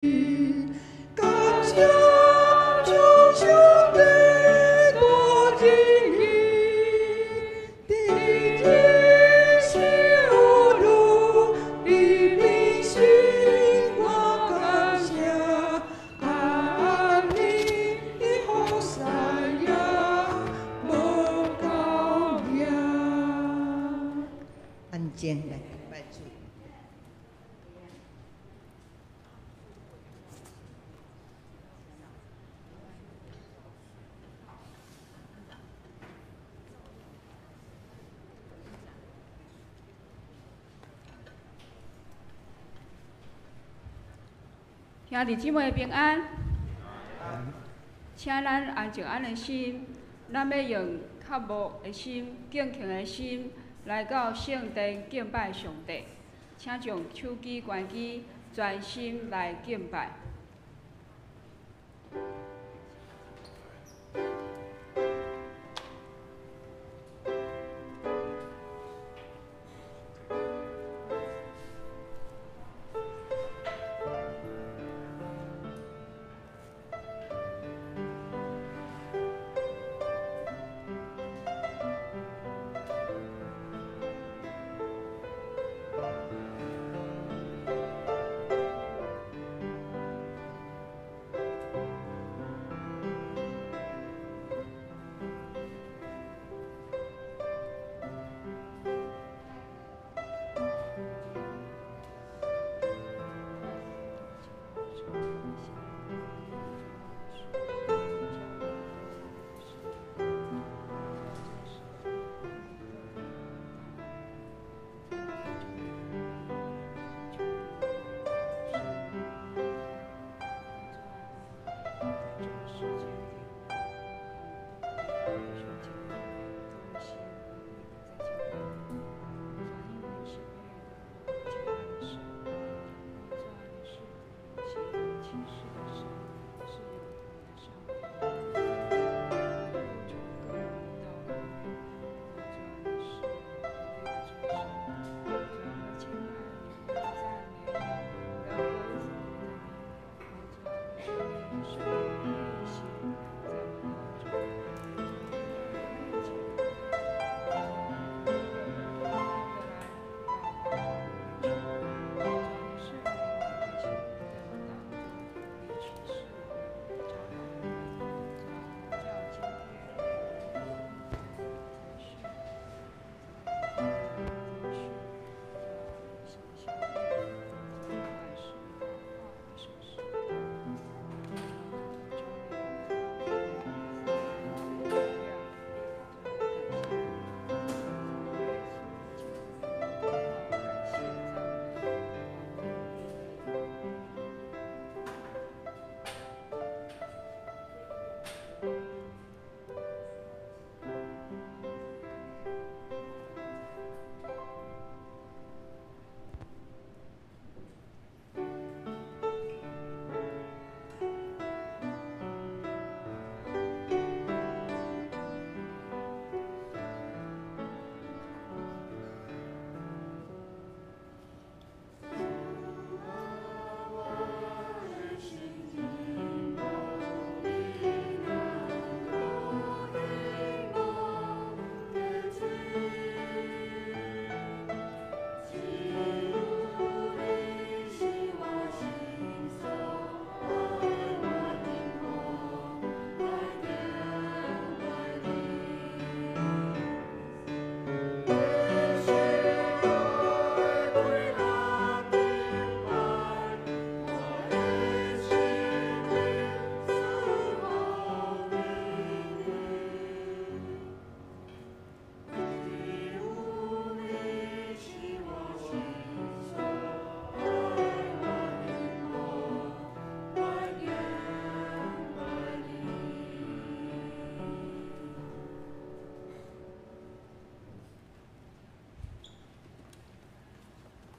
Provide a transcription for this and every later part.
感谢主上帝大仁义，伫这世路你民心我感谢，阿弥陀佛耶，无够命。安靜來拜主。兄弟姊妹平安，請咱安靜咱的心，咱欲用渴慕的心、敬虔的心來到聖殿敬拜上帝。請將手機關機，專心來敬拜。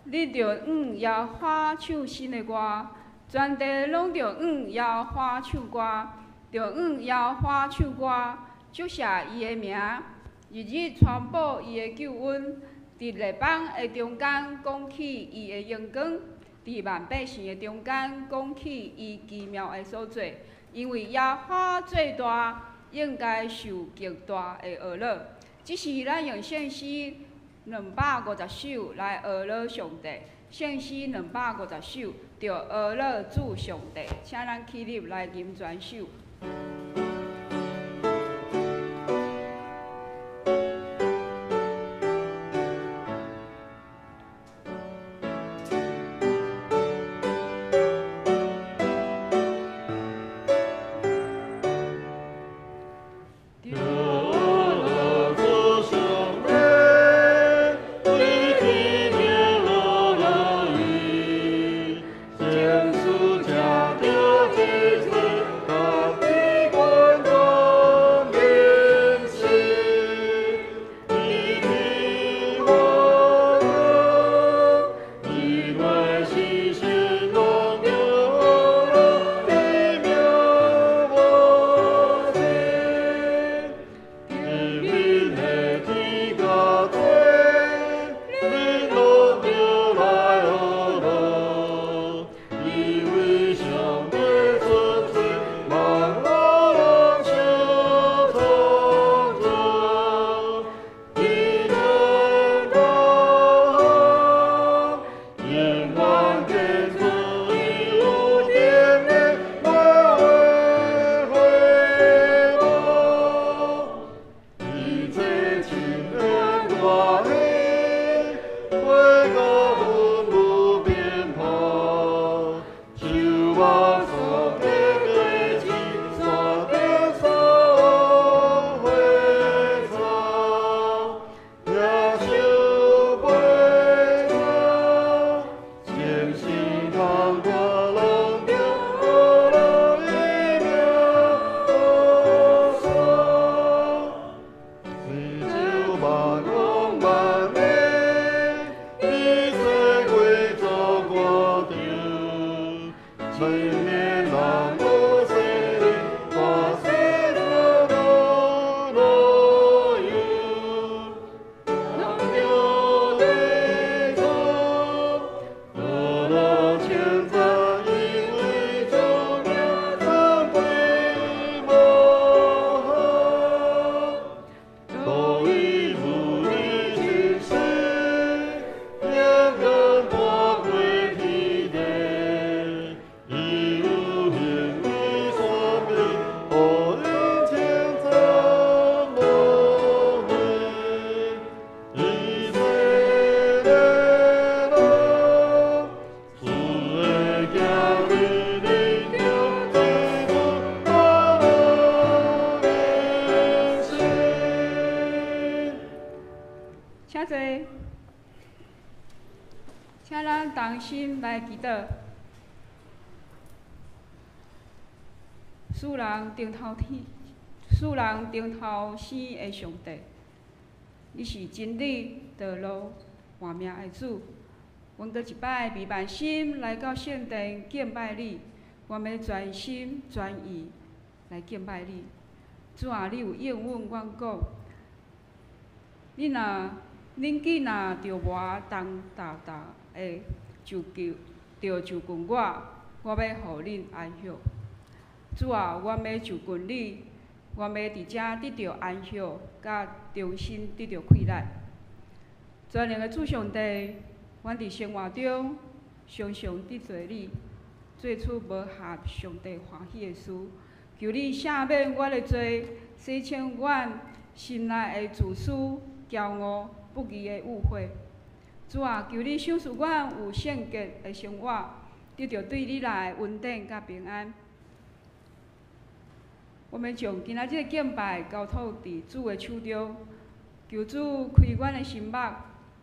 你著向耶和華唱新的歌，全地攏著向耶和華唱歌，著向耶和華唱歌，祝謝伊的名，日日傳播伊的救恩，佇列邦的中間講起伊的榮光。佇萬百姓的中間講起伊奇妙的所做，因為耶和華做大，應該受極大的呵咾。這時咱用聖詩250首來呵咾上帝，聖詩250首，著呵咾主上帝，請咱起立來吟全首。請坐，請咱同心來祈禱。使人頂頭天，使人頂頭生的上帝，你是真理、道路、活命的主。阮閣一擺卑慢心來到聖殿敬拜你，阮欲全心全意來敬拜你。主啊，你有應允阮講，你若恁囝若著磨重擔重的，就求著就近我，我欲予恁安息。主啊，阮欲就近你，阮欲佇遮得著安息，佮重新得著氣力。全能的主上帝，阮佇生活中常常得罪你，做出無合上帝歡喜的事。求你赦免阮的罪，洗清阮心內的自私、驕傲、不義的誤會。主啊，求你賞賜阮有聖潔的生活，得著對你來的恩典佮平安。我們將今仔日的敬拜交託佇主的手中，求主開阮的心目，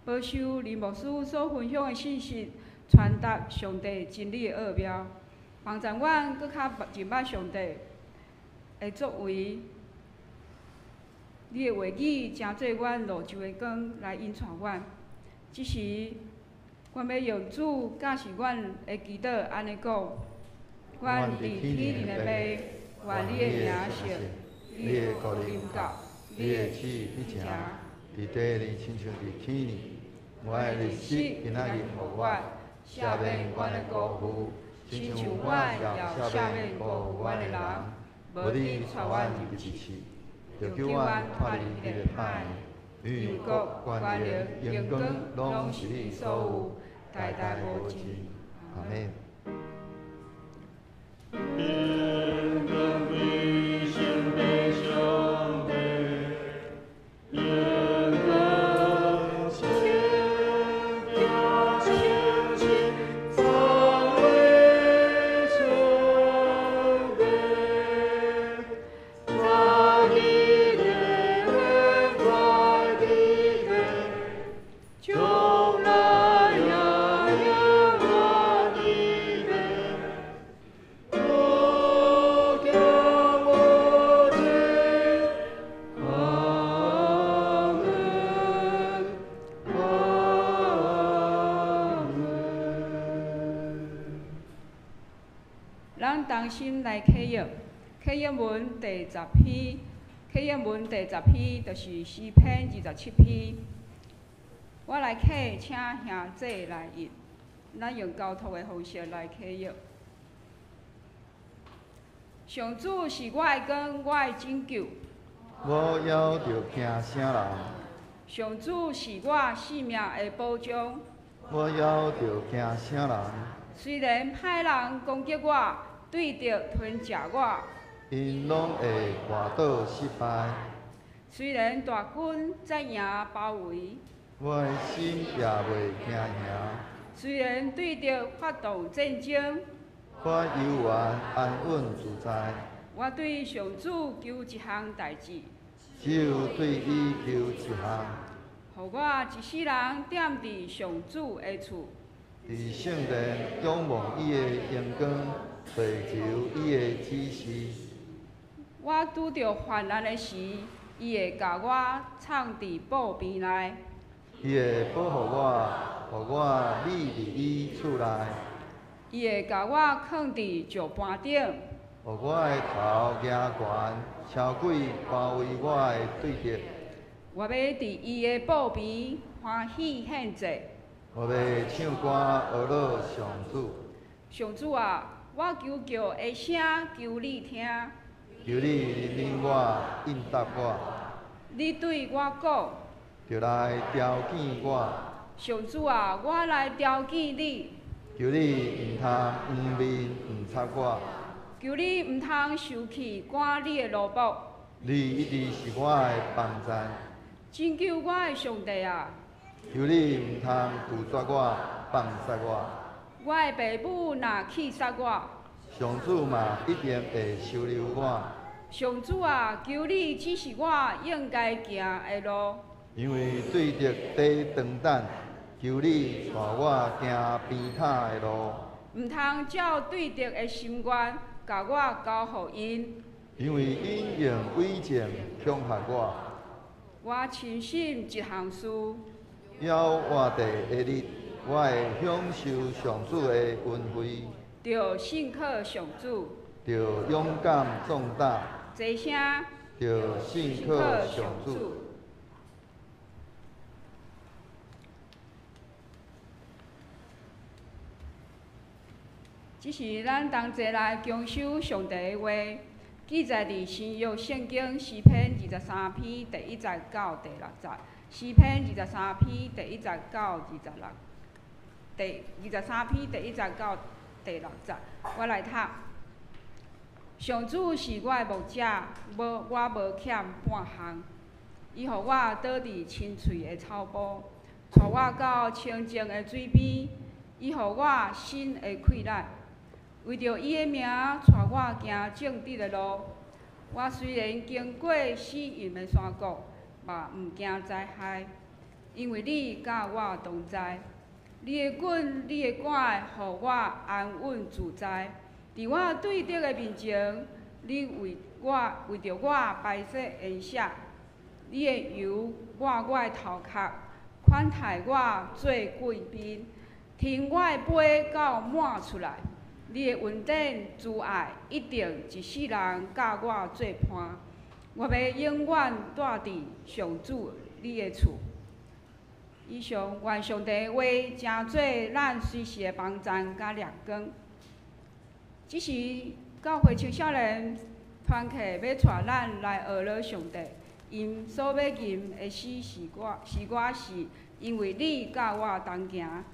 保守林牧師所分享的信息，傳達上帝真理的奧妙，幫助阮閣較認捌上帝的作為。你的話語成做阮路上的光，來引帶阮。這時，阮欲用主教示阮的祈禱，按呢講：阮佇天頂的父，願你的名聖，你的國臨到，你的旨意彼成，佇地裡親像佇天裡。阮的日食今仔日予阮，赦免阮的辜負，親像阮也赦免辜負阮的人。無你帶阮入試，著救阮脫離彼个歹的。因為國、權力、榮光，攏是你所有，代代無盡。阿們。天光歸聖父上帝，榮光聖子聖神，三位上帝，在彼個在彼個，將來也永遠彼個。無驚無懼，阿門，阿門。咱同心來啟約，啟約文第十篇，啟約文第十篇就是詩篇27篇。我來啟，請兄弟來譯。咱用交託的方式來啟約。上主是我的光，我的拯救。我猶著驚啥人？上主是我性命的保障。我猶著驚啥人？雖然歹人攻擊我，對敵吞食我，𪜶攏會跋倒失敗。雖然大軍扎營包圍，我的心也袂驚嚇。雖然對敵發動戰爭，我猶原安穩自在。我對上主求一項代誌，只有對伊求一項，予我一世人踮佇上主的厝，佇聖殿仰望伊的榮光，尋求伊的指示。我拄著患難的時，伊會共我藏佇寶邊內。伊會保護我，予我匿佇伊厝內，伊會共我囥佇石盤頂，予我的頭舉懸，超過包圍我的對敵。我欲佇伊的寶邊歡喜獻祭。我欲唱歌呵咾上主。上主啊，我求告的聲，求你聽。求你憐憫我，應答我。你對我講，著來調見我。上主啊，我來調見你。求你毋通掩面毋插我。求你毋通受氣，趕你的奴僕。你一直是我的幫贊。拯救我的上帝啊！求你毋通拒絕我，放殺我。我的爸母若棄殺我，上主嘛一定會收留我。上主啊，求你指示我應該行的路。因為對敵佇長等，求你帶我行平坦的路。毋通照對敵的心願，共我交予𪜶。因為𪜶用詭計恐嚇我。我深信一項事，猶活著的日，我會享受上主的恩惠。著信靠上主。著勇敢壯膽。齊聲。著信靠上主。這是咱同齊來共守上帝的話，記載佇新約聖經詩篇23篇第1節到第6節。詩篇23篇第1節到26，第23篇第1節到第6節，我來讀。上主是我的牧者，無我無欠半項。伊予我倒佇青翠的草埔，帶我到清靜的水邊。伊予我新的氣力，為著伊的名，帶我行正直的路。我雖然經過死蔭的山谷，嘛毋驚災害，因為你佮我同在。你的棍，你的竿，予我安穩自在。佇我對敵的面前，你為我為著我擺設筵席，你的油抹我的頭殼，款待我做貴賓，添我的杯到滿出來。你的恩典慈愛一定一世人佮我做伴。我欲永遠蹛佇上主你的厝。以上，願上帝的話成做咱隨時的幫贊佮亮光。這時，教會青少年團契欲帶咱來學咾上帝，𪜶所欲吟的詩是歌，是歌是因為你佮我同行。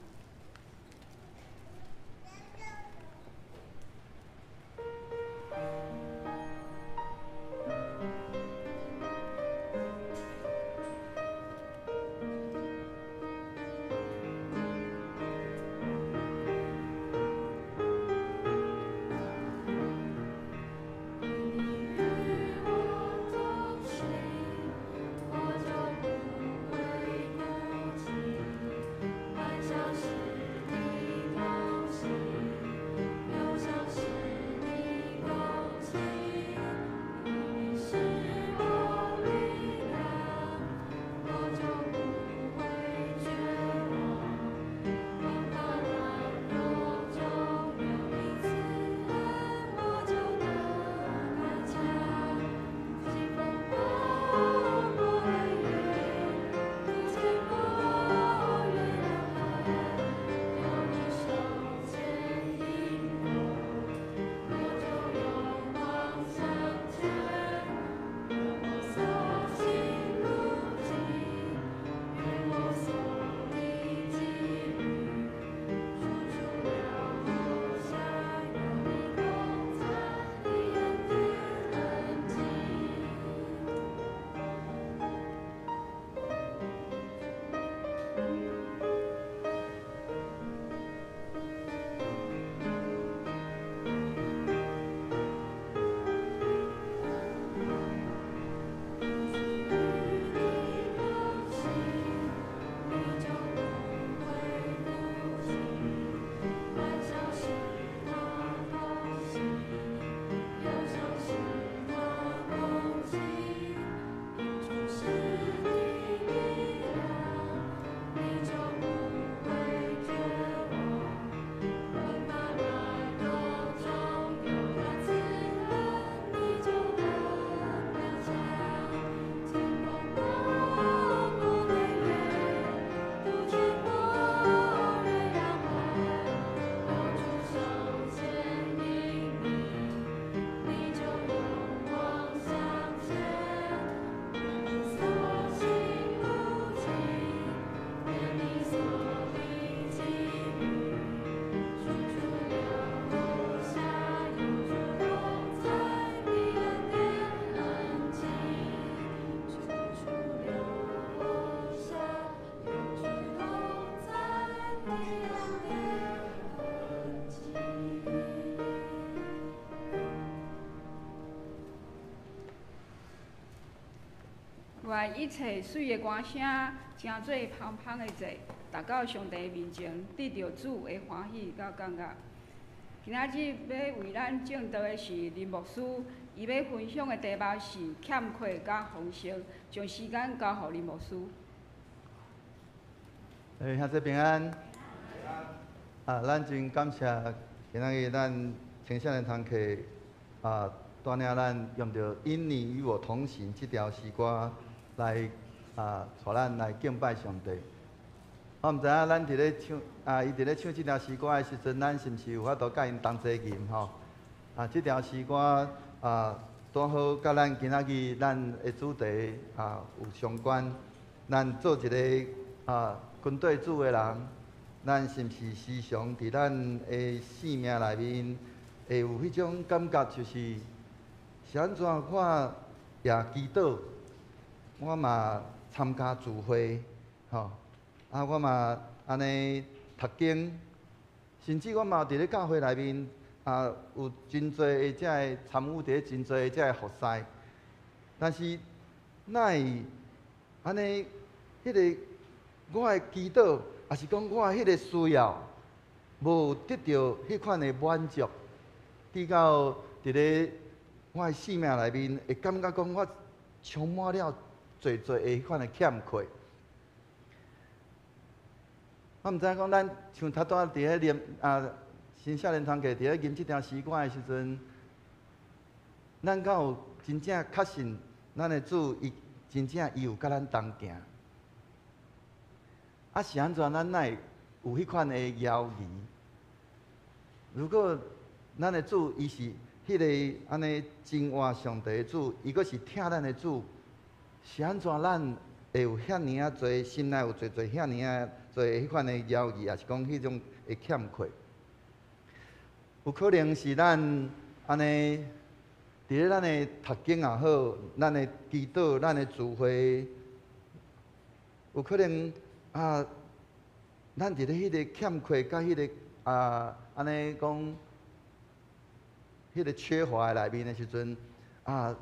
願一切媠的歌聲，成做芳芳的祭，達到上帝面前，得著主的歡喜佮感覺。今仔日欲為咱證道的是林牧師，伊欲分享的題目是欠缺佮豐盛，將時間交予林牧師。欸，兄弟平安。啊，咱真感謝今仔日咱青少年團契啊，帶領咱用著因你與我同行這條詩歌來啊，帶咱來敬拜上帝。我毋知影咱佇咧唱啊，伊佇咧唱這條詩歌的時陣，咱是毋是有法度佮𪜶同齊吟吼？啊，這條詩歌啊，拄好佮咱今仔日咱的主題啊有相關。咱做一个啊跟綴主的人，咱是毋是時常佇咱的生命內面會有彼種感覺，就是是按怎我也祈禱，我嘛參加聚會，吼，啊，我嘛按呢讀經，甚至我嘛佇咧教會內面啊，有真濟的這个參與佇咧真濟的這個服事，但是哪會按呢？彼个我的祈禱，抑是講我的彼个需要，無得著彼款的滿足，直到佇咧我的生命內面，會感覺講我充滿了濟濟的彼款的欠缺。我毋知影講咱像頭拄仔佇咧念啊，新少年團契佇咧吟這條詩歌的時陣，咱敢有真正確信咱的主，伊真正伊有佮咱同行？啊，是按怎咱哪會有彼款的猶疑？如果咱的主伊是彼个按呢真活上帝的主，伊閣是疼咱的主，是按怎咱會有遐爾仔濟心內有濟濟遐爾仔濟彼款的猶疑，抑是講彼種的欠缺？有可能是咱按呢，佇咧咱的讀經也好，咱的祈禱、咱的聚會，有可能啊，咱佇咧彼个欠缺佮彼个啊，按呢講，彼个缺乏的內面的時陣，啊，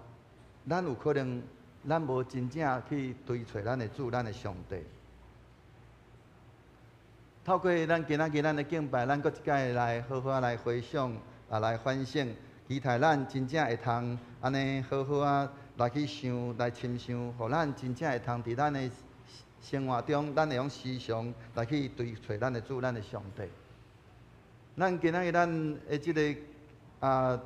咱有可能咱無真正去追揣咱的主、咱的上帝。透過咱今仔日咱的敬拜，咱閣一擺來好好來回想，啊來反省，期待咱真正會通按呢好好仔來去想、來深想，予咱真正會通佇咱的生活中，咱會用時常來去追揣咱的主、咱的上帝。咱今仔日咱的這个啊，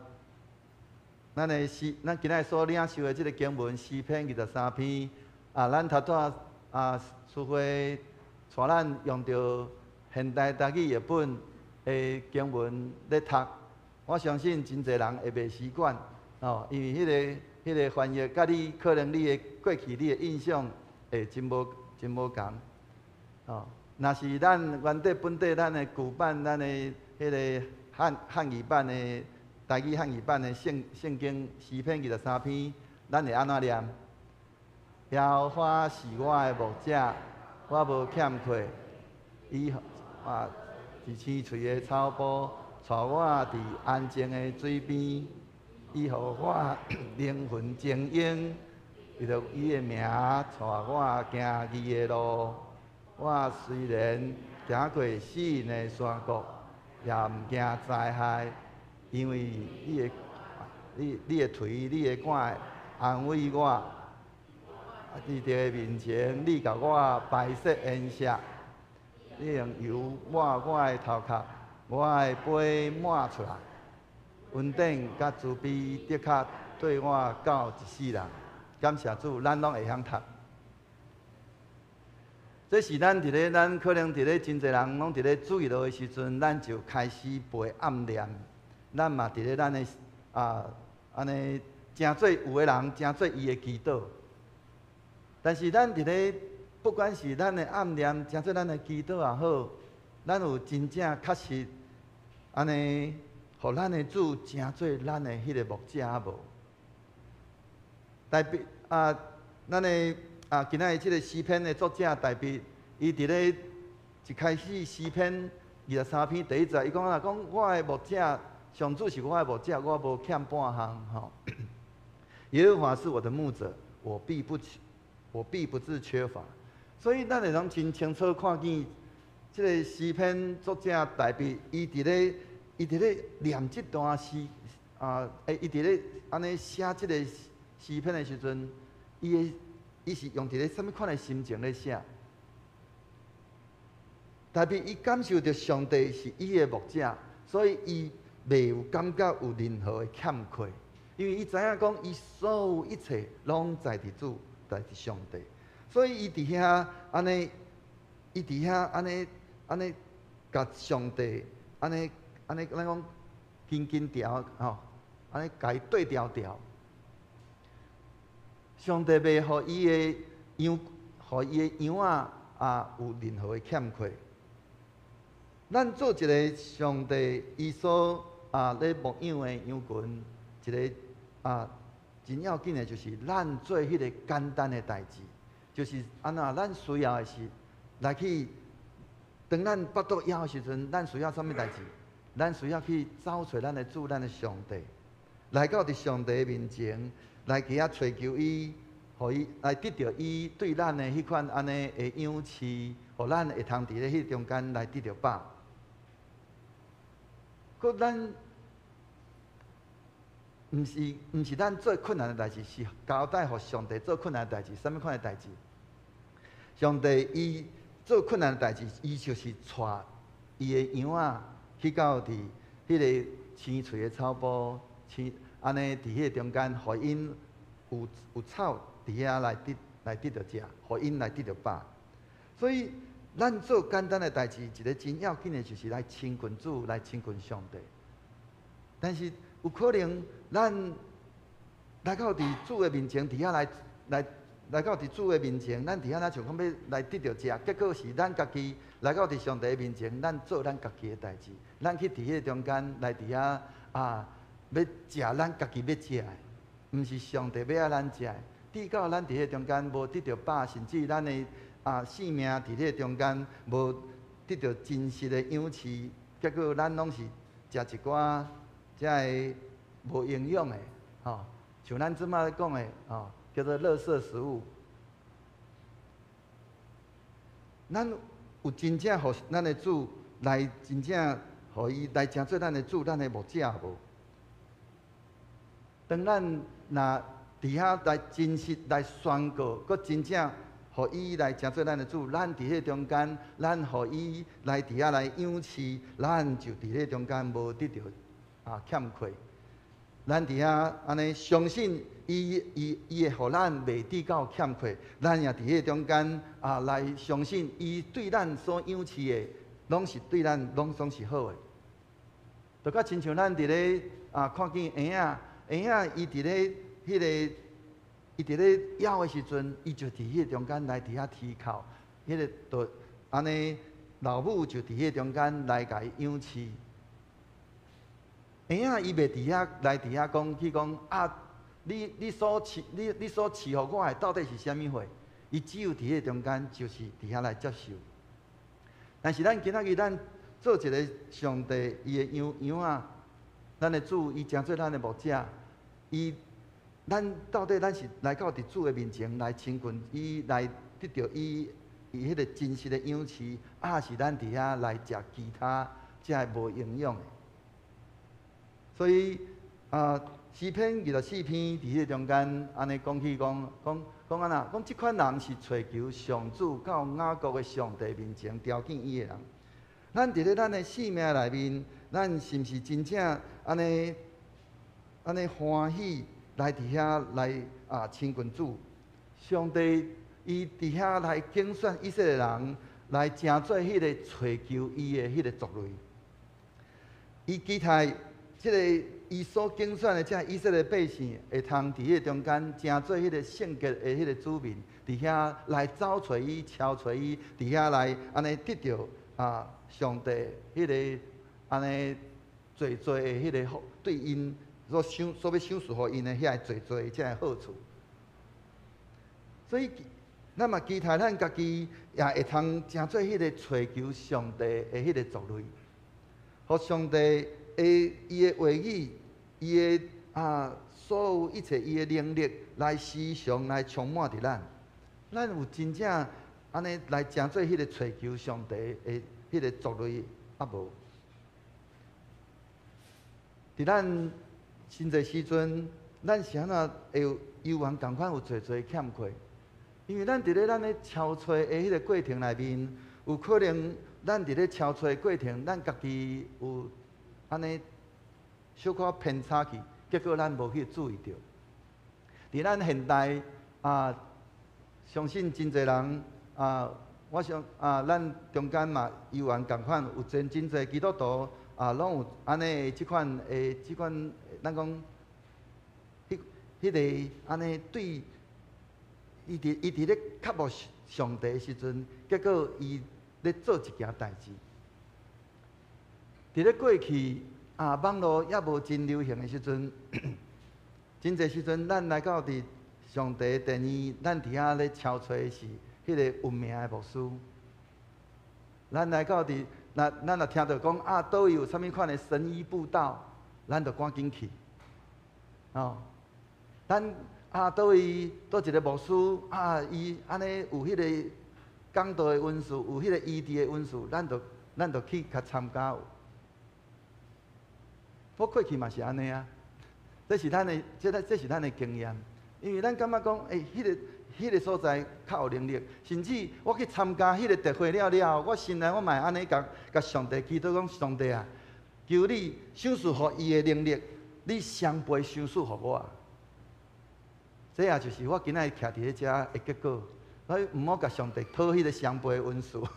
咱的詩，咱今仔日所領受的這个經文詩篇23篇，啊，咱頭拄仔啊，師會帶咱用著現代台語譯本的經文咧讀，我相信真濟人會袂習慣，哦，因為彼个翻譯，佮你可能你的過去你的印象會真無仝，哦。若是咱原底本底咱的舊版，咱的彼个漢語版的台語漢語版的聖經詩篇二十三篇，咱會按怎念？耶和華是我的牧者，我無欠缺。伊啊，佇青翠的草埔，帶我佇安靜的水邊，伊予我靈魂晶瑩，為著伊的名帶我行義的路。我雖然行過死蔭的山谷，也毋驚災害，因為你的槌、你的竿安慰我。佇敵的面前，你共我擺設筵席，你用油抹我的頭殼，我的杯滿出來。恩典佮慈悲的確綴我到一世人。感謝主，咱攏會曉讀。這是咱佇咧，咱可能佇咧真濟人攏佇咧主日的時陣，咱就開始背暗念。咱嘛佇咧咱的啊，按呢，成做有的人，成做伊的祈禱。但是咱佇咧，不管是咱的暗念，成做咱的祈禱也好，咱有真正確實按呢，予咱的主成做咱的彼个牧者無？大衛啊，咱的啊，今仔日這个詩篇的作者大衛，伊佇咧一開始詩篇二十三篇第一節，伊講啊，講我的牧者，上主是我的牧者，我無欠半項吼。耶和華是我的牧者，我必不致缺乏。所以咱會通真清楚看見，這个詩篇作者大衛，伊佇咧念這段詩啊，伊佇咧按呢寫這个詩篇的時陣，伊是用一个啥物款的心情咧寫？大衛伊感受著上帝是伊的牧者，所以伊袂有感覺有任何的欠缺，因為伊知影講伊所有一切攏在佇主，在佇上帝，所以伊佇遐按呢，伊佇遐按呢按呢，共上帝按呢按呢，咱講緊緊牢吼，按呢共伊對牢牢。上帝袂予伊的羊，予伊的羊仔啊有任何的欠缺。咱做一个上帝伊所啊咧牧養的羊群，一个啊真要緊的就是咱做彼个簡單的代誌，就是按怎咱需要的是來去，當咱腹肚枵的時陣，咱需要啥物代誌？咱需要去走揣咱的主，咱的上帝，來到佇上帝的面前，來去遐揣求伊，予伊來得著伊對咱的彼款按呢的養飼，予咱會通佇咧彼中間來得著飽。閣咱毋是咱做困難的代誌，是交代予上帝做困難的代誌。啥物款的代誌？上帝伊做困難的代誌，伊就是帶伊的羊仔去到佇彼个青翠的草埔，青按呢佇彼个中間，予𪜶有草佇遐來得著食，予𪜶來得著飽。所以，咱做簡單的代誌，一個真要緊的，就是來親近主，來親近上帝。但是有可能，咱來到佇主的面前，佇遐來到佇主的面前，咱佇遐若像講欲來得著食，結果是咱家己來到佇上帝的面前，咱做咱家己的代誌，咱去佇彼個中間來佇遐啊，欲食咱家己欲食的，毋是上帝欲愛咱食的。直到咱佇彼個中間無得著飽，甚至咱的性命佇彼個中間無得著真實的養飼，結果咱攏是食一寡遮个無營養的，吼，像咱這擺講的，吼，叫做垃圾食物。咱有真正予咱的主來真正予伊來成做咱的主，咱的牧者無？當咱若佇遐來真實來宣告，閣真正予伊來成做咱的主，咱佇彼中間，咱予伊來佇遐來養飼，咱就佇彼中間無得著欠缺。咱佇遐按呢相信伊，伊會予咱袂致到欠缺。咱也佇彼中間來相信伊對咱所養飼的，攏是對咱攏總是好的。就較親像咱佇咧看見嬰仔，嬰仔伊佇咧彼個，伊佇咧枵的時陣，伊就佇彼個中間來佇遐啼哭，彼個就按呢老母就佇彼個中間來共伊養飼。嬰仔伊袂佇遐來佇遐講去講啊！你所賜予我的到底是啥物貨？伊只有佇彼個中間，就是佇遐來接受。但是咱今仔日咱做一個上帝伊的羊羊仔，咱的主伊成做咱的牧者，伊咱到底咱是來到佇主的面前來親近伊，來得著伊伊彼個真實的養飼，抑是咱佇遐來食其他遮个無營養的？所以啊，詩篇24篇佇彼個中間按呢講起講講講按怎？講這款人是揣求上主到雅各的上帝面前朝見伊的人。咱佇咧咱的生命內面，咱是毋是真正按呢按呢歡喜來佇遐來親近主？上帝伊佇遐來揀選以色列人，來成做彼個揣求伊的彼個族類。伊期待這個伊所揀選的這以色列百姓，會通佇彼個中間成做彼個聖潔的彼個子民，佇遐來走揣伊、朝揣伊，佇遐來按呢得著上帝彼個按呢濟濟的彼個福，對𪜶所賞所欲賞賜予𪜶的遐濟濟這个好處。所以，咱嘛期待咱家己也會通成做彼個揣求上帝的彼個族類，予上帝的伊的話語，伊的所有一切伊的能力來時常來充滿佇咱。咱有真正按呢來成做彼個揣求上帝的彼個族類，抑無？佇咱真濟時陣，咱是按怎會有猶原仝款有濟濟欠缺？因為咱佇咧咱咧敲揣的彼個過程內面，有可能咱佇咧敲揣的過程，咱家己有按呢小可偏差去，結果咱無去注意著。佇咱現代啊，相信真濟人啊，我想啊，咱中間嘛猶原仝款有真真濟基督徒啊，攏有按呢這款的這款，咱講，彼彼个按呢對。伊佇咧渴慕上帝的時陣，結果伊咧做一件代誌。佇咧過去啊，網路猶無真流行的時陣，真濟時陣，咱來到佇上帝殿院，咱佇遐咧敲揣是彼個有名的牧師。咱來到佇，若咱若聽著講啊，佗位有啥物款的神醫佈道，咱就趕緊去。哦，咱。啊，佗位佗一個牧師啊，伊按呢有彼個講道的恩賜，有彼個醫治的恩賜，咱就去共參加。我過去嘛是按呢啊，這是咱的經驗，因為咱感覺講，欸，彼個所在較有能力，甚至我去參加彼個特會了了後，我心內我嘛會按呢共共上帝祈禱講，上帝啊，求你賞賜予伊的能力，你雙倍賞賜予我。這也就是我今仔日徛佇咧遮的結果，所以毋好共上帝討彼個雙倍的恩賜。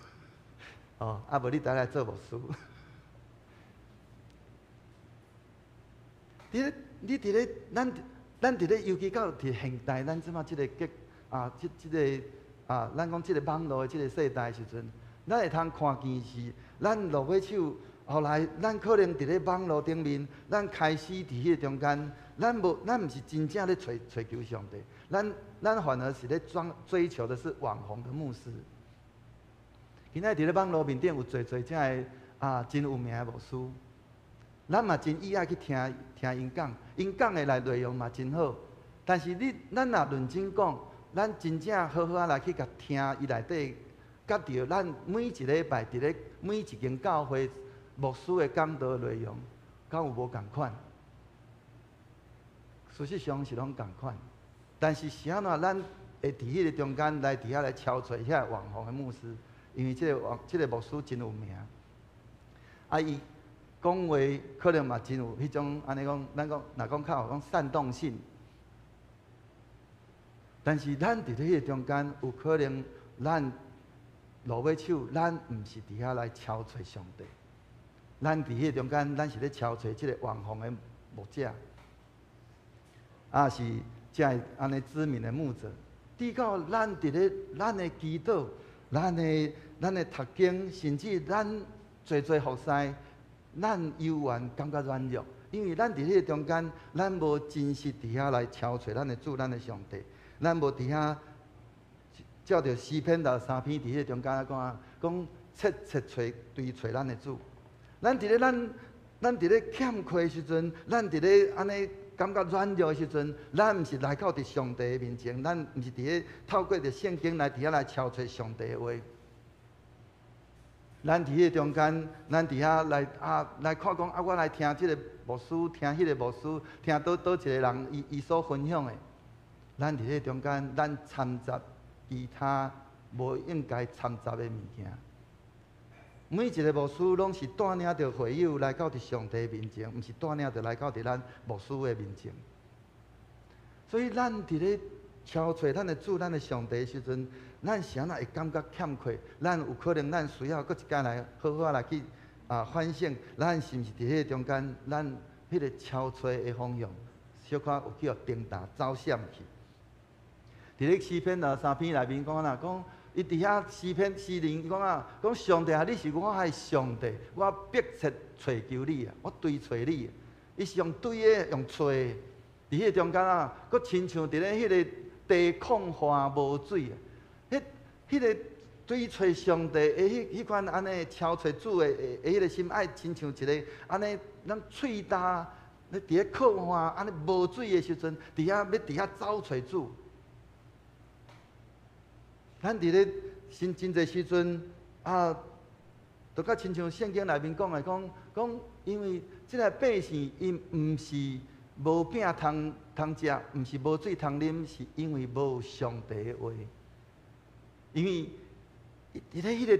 哦，啊無你倒來做牧師。佇咧，你佇咧，咱咱佇咧，尤其到佇現代，咱這馬這個結啊，這這個啊，咱講這個網路的這個世代時陣，咱會通看見是，咱落尾手，後來咱可能佇咧網路頂面，咱開始佇彼個中間，咱無，咱毋是真正咧揣揣求上帝，咱咱反而是咧裝追求的是網紅的牧師。今仔佇咧網路面頂有濟濟遮个啊，真有名的牧師，咱嘛真意愛去聽聽𪜶講，𪜶講的內內容嘛真好。但是你咱若認真講，咱真正好好仔來去共聽伊內底，佮著咱每一禮拜佇咧每一間教會牧師的講道內容，敢有無仝款？事實上是攏仝款，但是是按怎咱會佇彼個中間來佇遐來敲揣遐網紅的牧師？因為這個網這個牧師真有名，啊，伊講話可能嘛真有彼種按呢講，咱講若講較有講煽動性。但是咱佇咧彼個中間，有可能咱落尾手，咱毋是佇遐來敲揣上帝，咱佇彼個中間，咱是咧敲揣這個網紅的牧者，啊是這个按呢知名的牧者。直到咱佇咧咱的祈禱、咱的讀經，甚至咱濟濟服侍，咱猶原感覺軟弱，因為咱佇彼個中間，咱無真實佇遐來敲揣咱的主、咱的上帝，咱無佇遐照著詩篇63篇佇彼個中間講啊，講切切揣追揣咱的主。咱佇咧咱咱佇咧欠缺的時陣，咱佇咧按呢感覺軟弱的時陣，咱毋是來到佇上帝的面前，咱毋是佇咧透過著聖經來佇遐來敲揣上帝的話。咱佇彼個中間，咱佇遐來啊來看講啊，我來聽這个牧師，聽彼個牧師，聽佗佗一個人伊伊所分享的。咱佇彼個中間，咱摻雜其他無應該摻雜的物件。每一个牧師攏是帶領著會友來到佇上帝面前，毋是帶領著來到佇咱牧師的面前。所以咱佇咧敲揣咱的主、咱的上帝的時陣，咱是按怎會感覺欠缺？咱有可能咱需要閣一擺來好好來去啊反省，咱是毋是佇彼个中間，咱彼個敲揣的方向，小可有去予中彈走閃去。佇咧詩篇63篇內面講啦，講伊佇遐詩篇詩人講啊，講上帝啊，你是我的上帝，我迫切揣求你啊，我追揣你。伊是用追的，用揣的。佇彼個中間啊，閣親像佇咧彼个地礦化無水啊，彼彼个追揣上帝的彼彼款按呢敲揣主的的彼个心，愛親像一个按呢，咱喙焦咧佇咧渴旱按呢無水的時陣，佇遐欲佇遐走揣主。咱佇咧真真濟時陣啊，就較親像聖經內面講的，講講因為這个百姓𪜶毋是無餅通通食，毋是無水通啉，是因為無上帝的話。因為伊佇咧彼个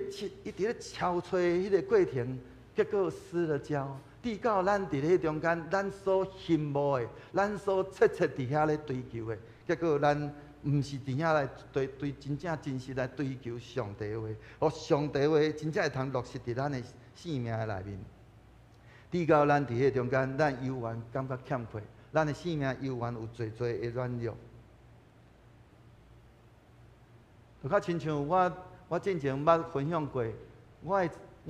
伊佇咧敲揣彼个過程，結果失了焦。直到咱佇咧中間，咱所羨慕的，咱所切切佇遐咧追求的，結果咱毋是佇遐來追追真正真實來追求上帝的話，予上帝的話真正會通落實佇咱的生命的內面。直到咱佇彼个中間，咱猶原感覺欠缺，咱的生命猶原有濟濟的軟弱。就較親像我，我進前捌分享過，我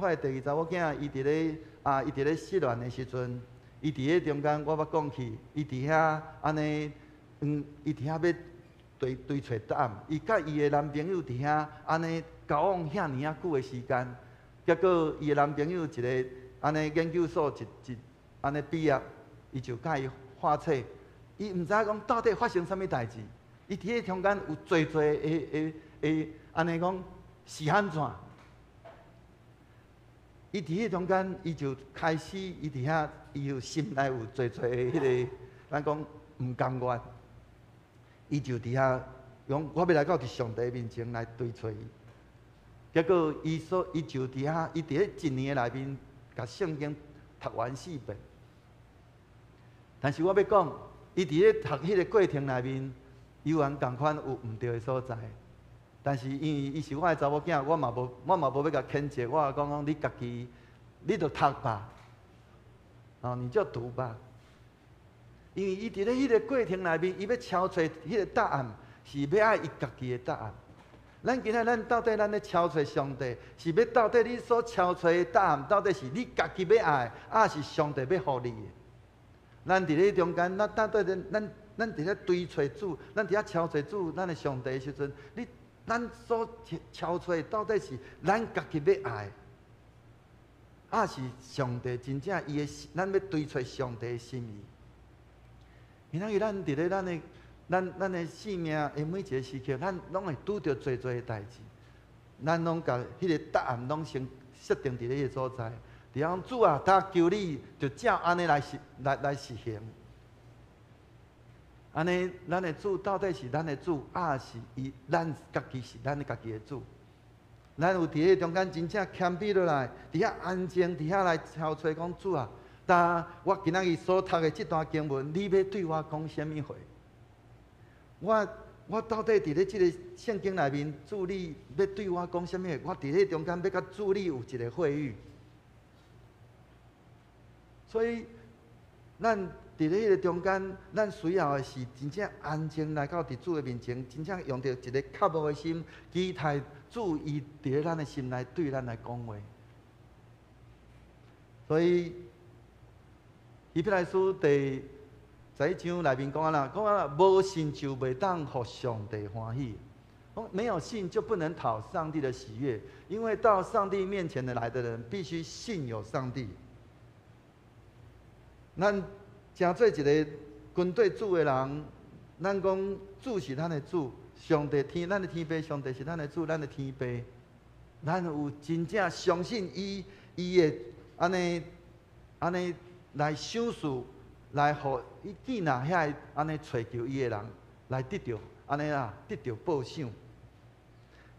的第二查某囝，伊佇咧啊，伊佇咧失戀的時陣，伊佇彼中間，我捌講起，伊佇遐按呢，伊佇遐欲追追揣答案，伊佮伊的男朋友佇遐按呢交往遐爾仔久的時間，結果伊的男朋友一个按呢研究所一一按呢畢業，伊就佮伊破產，伊毋知影講到底發生啥物代誌，伊佇彼中間有濟濟的的的按呢講是按怎？伊佇彼中間，伊就開始伊佇遐，伊有心內有濟濟的彼个，咱講毋甘願。伊就佇遐講，我欲來到佇上帝面前來追揣伊。結果，伊所伊就佇遐，伊佇彼一年的內面，共聖經讀完四遍。但是我欲講，伊佇咧讀彼个過程內面，猶原仝款有毋對的所在。但是因為伊是我的查某囝，我嘛無欲共譴責，我講你家己，你就讀吧，哦，你就讀吧。因為伊佇咧彼个過程內面，伊欲敲揣彼个答案，是欲愛伊家己的答案。咱今仔咱到底咱咧敲揣上帝，是欲到底你所敲揣的答案，到底是你家己欲愛，抑是上帝欲予你的？咱佇咧中間，咱到底咱佇咧追揣主，咱佇遐敲揣主，咱的上帝的時陣，咱所敲揣到底是咱家己欲愛，抑是上帝真正伊的，咱欲追揣上帝的心意？今仔日咱佇咧咱的生命的每一个時刻，咱攏會拄著濟濟的代誌，咱攏共彼个答案攏先設定佇咧彼个所在。佇講主啊，他求你就照按呢來實行。按呢，咱的主到底是咱的主，抑是伊咱家己是咱家己的主？咱有佇咧中間真正謙卑落來，佇遐安靜，佇遐來敲揣講主啊，但我今仔日所讀的這段經文，你欲對我講啥物話？我到底佇咧這個聖經內面，主你欲對我講啥物話？我佇咧中間欲佮主你有一個會遇。所以，咱佇咧彼個中間，咱需要的是真正安靜來到佇主的面前，真正用著一個渴慕的心，期待主伊佇咧咱的心內對咱來講話。所以，希伯來書第11章內面講啊啦，講啊，無信就袂當予上帝歡喜。沒有信就不能討上帝的喜悅，因為到上帝面前的來的人，必須信有上帝。咱成做一个跟綴主的人，咱講主是咱的主，上帝天，咱的天父，上帝是咱的主，咱的天父。咱有真正相信伊，伊會按呢按呢來賞賜，來予伊見若遐个按呢揣求伊的人來得著按呢啊，得著報賞。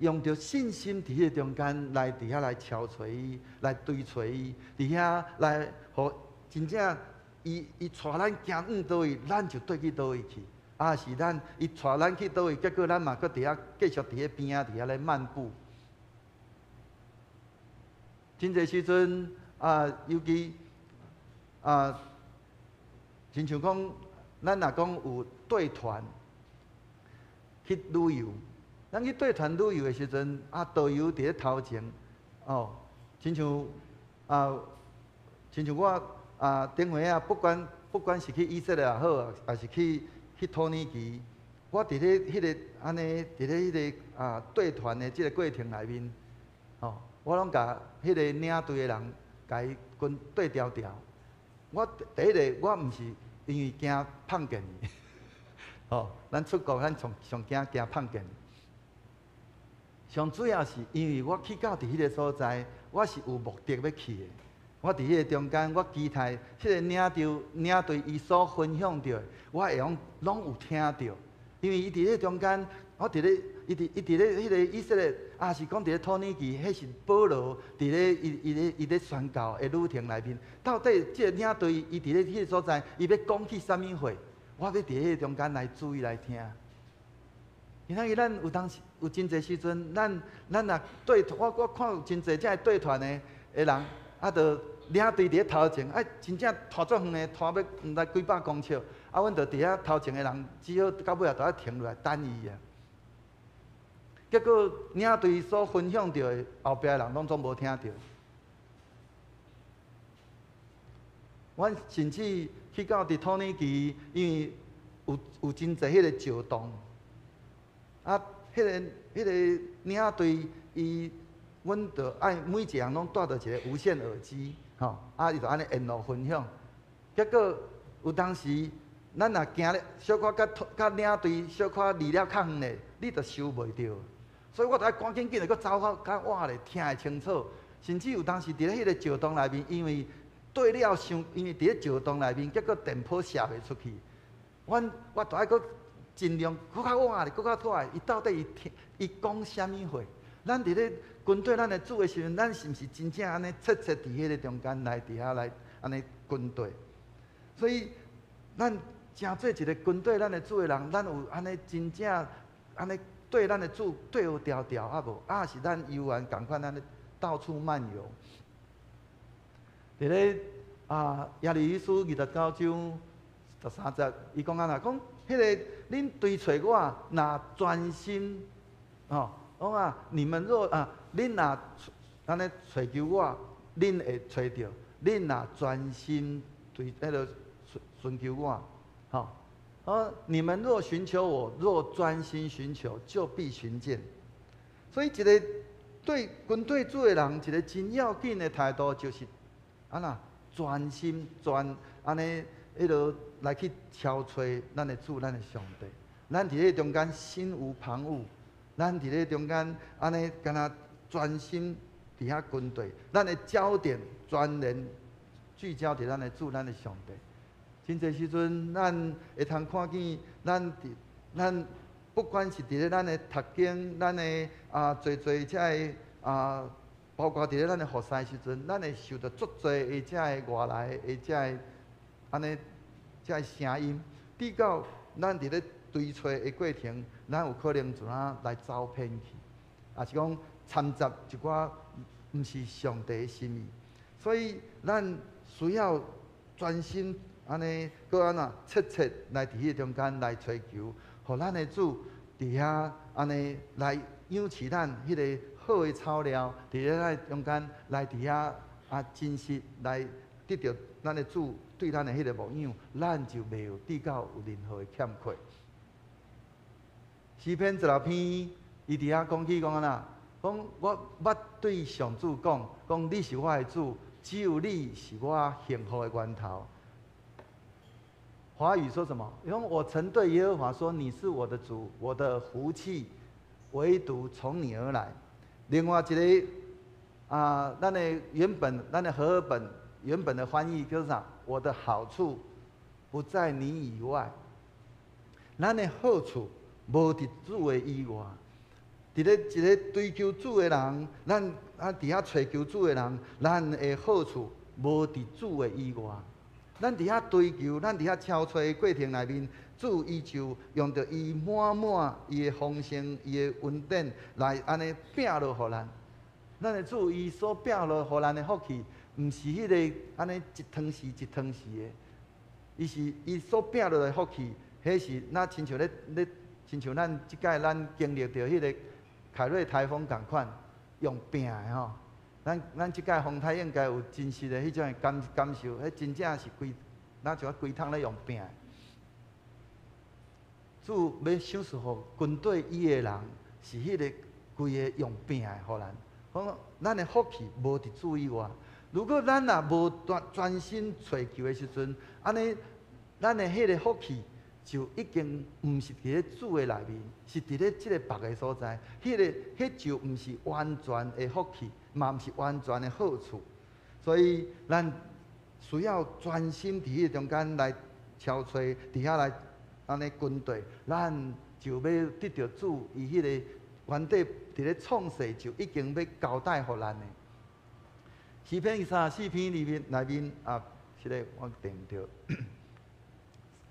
用著信心佇彼个中間來佇遐來敲揣伊，來追揣伊，佇遐來予真正伊帶咱行往佗位，咱就綴去佗位去。啊，是咱伊帶咱去佗位，結果咱嘛閣佇遐繼續佇咧邊仔佇遐咧漫步。真濟時陣啊，尤其啊，親像講，咱若講有綴團去旅遊，咱去綴團旅遊的時陣，啊，導遊佇咧頭前，哦，親像我啊，頂回啊，不管是去以色列也好，抑是去土耳其，我佇咧彼个按呢，佇咧彼个啊綴團的這個過程內面，哦，我攏共彼个領隊的人，共伊跟綴牢牢。我第一个，我毋是因為驚碰見伊，吼，咱出國咱上上驚驚碰見。上主要是因為我去到佇彼个所在，我是有目的欲去的。我佇彼个中間，我期待彼个領隊伊所分享著的，我會用攏有聽著。因為伊佇咧中間，我佇咧伊佇咧彼個以色列，抑是講佇咧土耳其，彼是保羅佇咧伊咧宣教的旅程內面，到底這個領隊伊佇咧彼個所在，伊欲講起啥物話？我欲佇彼個中間來注意來聽。今仔日咱有當時有真濟時陣，咱若綴我看有真濟這個綴團的人，啊，就領隊佇咧頭前，啊，真正拖足遠的，拖欲毋知幾百公尺，啊，阮就佇遐頭前的人，只好到尾仔就愛停落來等伊啊。結果領隊所分享著的，後壁的人攏總無聽著。阮甚至去到佇土耳其，因為有真濟彼個石洞，啊，彼個領隊伊，阮就愛每一個人攏帶著一個無線耳機，吼，啊，伊就按呢沿路分享。結果有當時，咱若行咧，小可佮領隊小可離了較遠咧，你就收袂著。所以我就愛趕緊緊來，閣走較較倚咧，聽會清楚。甚至有當時佇咧彼個石洞內面，因為對了傷，因為佇咧石洞內面，結果電波射袂出去。阮我就愛閣盡量閣較倚咧，閣較倚，伊到底伊聽伊講啥物話？咱佇咧跟綴咱的主的時陣，咱是毋是真正按呢切切佇彼個中間來佇遐來按呢跟綴？所以，咱成做一個跟綴咱的主的人，咱有按呢真正按呢對咱的主對牢牢啊無？啊是咱猶原仝款按呢到處漫遊。佇咧啊耶利米書29章13節，伊講按怎講？彼个恁追揣我，若專心，吼，講啊，你們若啊，恁若按呢揣求我，恁會揣著；恁若專心對彼个尋求我，吼，哦，你們若尋求我，若專心尋求，就必尋見。所以，一个對跟綴主的人，一个真要緊的態度，就是按怎專心專按呢，彼落來去敲揣咱的主，咱的上帝。咱佇咧中間心無旁騖，咱佇咧中間按呢，敢若專心佇遐跟綴，咱的焦點專然聚焦佇咱的主，咱的上帝。真濟時陣，咱會通看見，咱佇咱不管是佇咧咱的讀經，咱的啊濟濟遮个啊，包括佇咧咱的服侍時陣，咱會受著足濟的遮个外來的遮个按呢遮个聲音，直到咱佇咧追揣的過程，咱有可能就怎來走偏去，抑是講摻雜一寡毋是上帝的心意，所以咱需要專心按呢，閣按怎切切來佇彼个中間來揣求，予咱的主佇遐按呢來養飼咱彼个好的草料，佇咧咱中間來佇遐啊真實來得著咱的主對咱的彼个牧養，咱就袂有至到有任何的欠缺。詩篇16篇，伊佇遐講起講按怎？講我捌對上主講，講你是我的主，只有你是我幸福的源頭。華語說什麼？因為我曾對耶和華說：你是我的主，我的福氣唯獨從你而來。另外一个啊，咱的原本，咱的和合本原本的翻譯就是啥？我的好處不在你以外，咱的好處無佇主的以外。佇咧一个追求主的人，咱啊佇遐揣求主的人，咱的好處無佇主的以外。咱佇遐追求，咱佇遐敲揣的過程內面，主伊就用著伊滿滿伊的豐盛、伊的恩典來按呢摒落予咱。咱的主伊所摒落予咱的福氣，毋是彼个按呢一湯匙一湯匙的，伊是伊所摒落的福氣，彼是若親像咧咧，親像咱這擺咱經歷著彼个凱瑞颱風仝款，用摒的吼。咱這擺風颱應該有真實的彼種的感受，彼真正是規，若像規桶咧用摒。主欲賞賜予跟綴伊的人，是彼个規个用摒的予咱。講咱的福氣無佇主以外。如果咱若無專心揣求的時陣，按呢，咱的彼个福氣就已經毋是佇咧主的內面，是佇咧這個別个所在。彼个彼就毋是完全的福氣，嘛毋是完全的好處。所以咱需要專心佇彼个中間來敲揣，佇遐來按呢跟綴，咱就欲得著主伊彼个原底佇咧創世就已經欲交代予咱的。詩篇34篇裡面內面啊，這个我對毋著。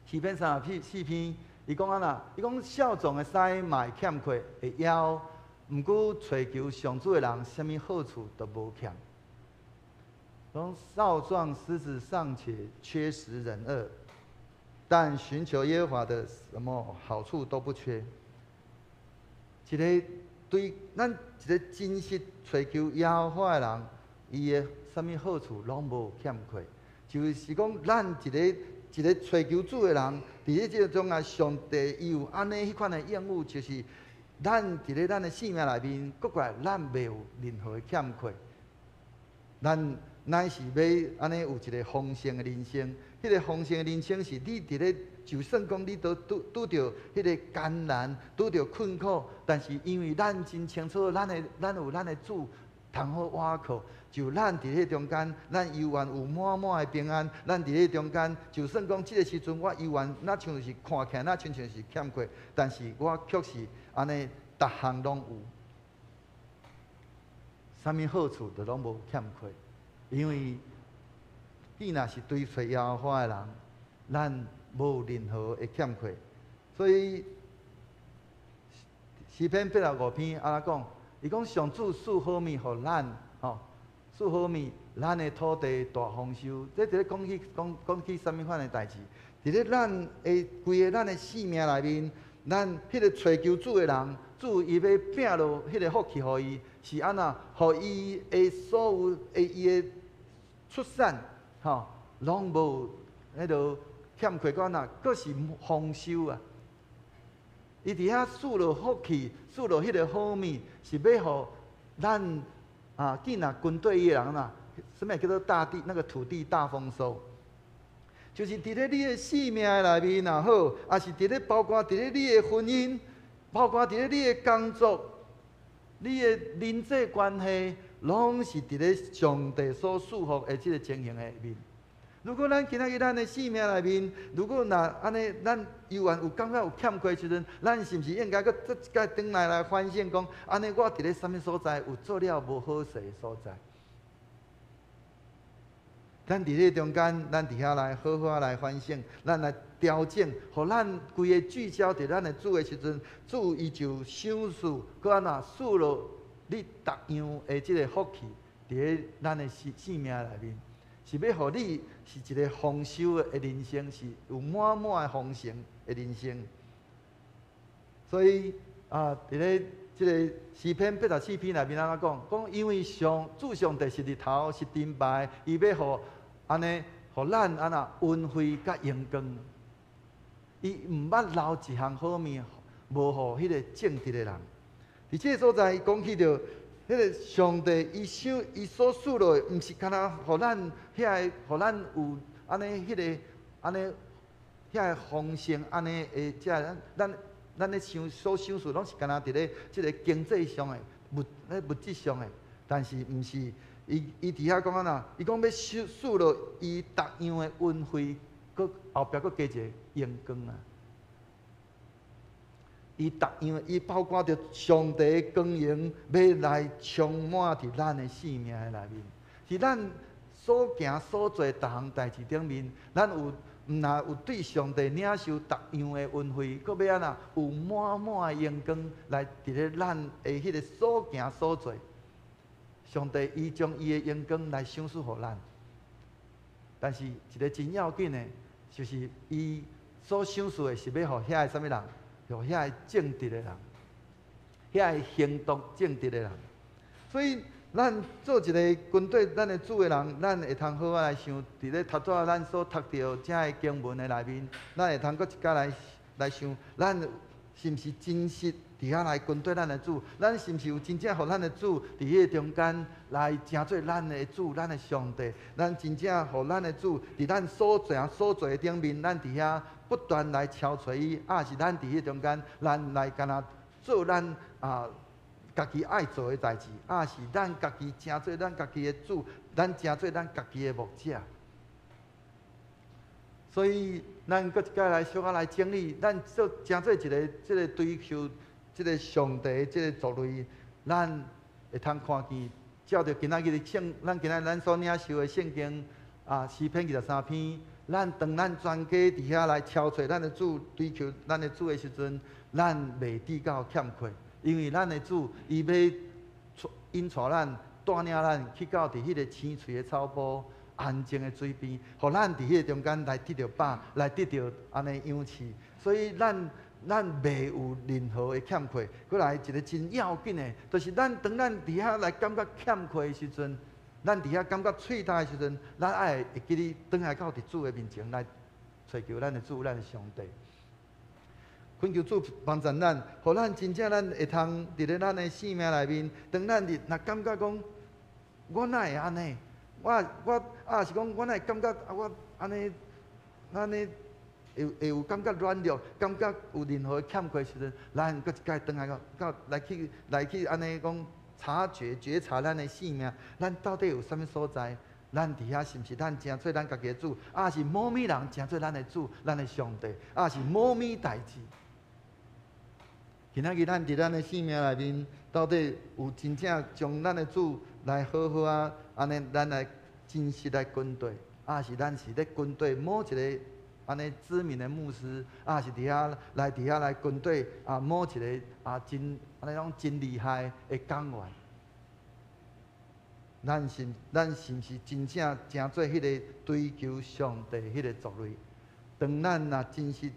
詩篇34篇，伊講按怎？伊講少壯的獅嘛會欠缺，會枵，毋過揣求上主的人，啥物好處都無欠。講少壯獅子尚且缺食忍餓，但尋求耶和華的，什麼好處都不缺。一个對咱一个真實揣求耶和華的人，伊的啥物好處攏無欠缺。就是講，咱一个一个揣求主的人，佇咧這個中啊，上帝伊有按呢彼款的應許，就是咱佇咧咱的生命內面，閣過來咱袂有任何的欠缺。咱乃是欲按呢有一个豐盛的人生，彼个豐盛的人生是你佇咧，就算講你都拄著彼个艱難，拄著困苦，但是因為咱真清楚，咱有咱的主通好倚靠，就咱佇彼中間，咱猶原有滿滿的平安。咱佇彼中間，就算講這个時陣我猶原若像是看起來，若親像是欠缺，但是我卻是按呢，逐項攏有，啥物好處都攏無欠缺。因為你若是追隨耶和華的人，咱無任何的欠缺。所以詩詩篇85篇按怎講？伊講上主賜好物予咱，吼，賜好物，咱的土地大豐收。這佇咧講起講講起啥物款的代誌？佇咧咱的規个咱的生命內面，咱彼個揣求主的人，主伊欲摒落彼个福氣予伊，是按怎？予伊的所有的伊的出產，吼，攏無彼落欠缺，閣按怎？閣是豐收啊！伊佇遐賜落福氣，賜落彼个好物，是欲予咱啊，見若跟綴伊的人啊，啥物叫做大地那個土地大豐收？就是佇咧你的生命內面也好，抑是佇咧包括佇咧你的婚姻，包括佇咧你的工作、你的人際關係，攏是佇咧上帝所賜福的這个情形下面。如果咱今仔日咱的生命內面，如果若按呢，咱猶原有感覺有欠缺的時陣，咱是毋是應該閣再一擺轉來來反省講，按呢我佇咧啥物所在有做了無好勢的所在？咱佇咧中間，咱佇遐來好好來反省，咱來調整，予咱規个聚焦佇咱的主的時陣，主伊就賞賜，閣按怎賜落你逐樣的這个福氣，佇咧咱的生生命內面。是欲予你是一个豐收的人生，是有滿滿的豐盛的人生。所以啊，佇咧這个詩篇84篇內面按怎講？講因為上主上帝是日頭，是盾牌，伊欲予按呢，予咱按怎恩惠佮榮光。伊毋捌留一項好物，無予彼個正直的人。佇這个所在，伊講起著。彼个上帝，伊想伊所賜落的，毋是干焦予咱遐个，予咱有按呢，彼个按呢遐个豐盛，按呢的遮咱咱咱咧想所想事，攏是干焦佇咧這个經濟上的物咧物質上的，但是毋是，伊伊佇遐講按怎？伊講欲賞賜落伊逐樣的恩惠，閣後壁閣加一个榮光啊！伊逐樣，伊包括著上帝的光榮，欲來充滿佇咱的生命的內面，是咱所行所做逐項代誌頂面，咱有毋若有對上帝領受逐樣的恩惠，閣欲按怎有滿滿的榮光來佇咧咱的彼个所行所做。上帝伊將伊的榮光來賞賜予咱，但是一个真要緊的，就是伊所賞賜的是欲予遐个啥物人？予遐個正直的人，遐個行動正直的人，所以咱做一个跟綴咱的主的人，咱會通好好來想，佇咧頭拄仔咱所讀著這个經文的內面，咱會通閣一擺來來想，咱是毋是真實佇遐來跟綴咱的主？咱是毋是有真正予咱的主佇彼個中間來成做咱的主、咱的上帝？咱真正予咱的主佇咱所行所做的頂面，咱佇遐不斷來敲揣伊，抑是咱佇彼中間，咱來干焦做咱啊家己愛做的代誌，抑是咱家己成做咱家己的主，咱成做咱家己的牧者。所以，咱閣一擺來小可來整理，咱做成做一个這个追求這个上帝這个族類，咱會通看見，照著今仔日的聖，咱今仔日咱所領受的聖經啊，詩篇23篇。咱當咱全家佇遐來敲揣咱的主，追求咱的主的時陣，咱袂至到欠缺，因為咱的主伊欲引帶咱、帶領咱去到佇彼个青翠的草坡、安靜的水邊，予咱佇彼个中間來得著飽，來得著按呢養飼。所以咱咱袂有任何的欠缺。閣來一个真要緊的，就是咱當咱佇遐來感覺欠缺的時陣，咱佇遐感覺喙焦的時陣，咱愛會記得轉來到佇主的面前來揣求咱的主、咱的上帝。懇求主幫助咱，予咱真正咱會通佇咧咱的生命內面，當咱佇若感覺講，我哪會按呢？我我抑是講，我哪會感覺啊？我按呢按呢會會有感覺軟弱，感覺有任何的欠缺的時陣，咱閣一擺轉來到到來去來去按呢講察覺覺察咱的生命，咱到底有啥物所在？咱佇遐是毋是咱成做咱家己的主，抑是某物人成做咱的主、咱的上帝，抑是某物代誌？今仔日咱佇咱的生命內面，到底有真正將咱的主來好好啊，按呢咱來真實來跟綴，抑是咱是咧跟綴某一个按呢知名的牧師啊，是佇遐來佇遐來軍隊啊，某一个啊真按呢講真厲害的講員。咱是毋是真正成做彼个追求上帝彼个族類？當咱若真實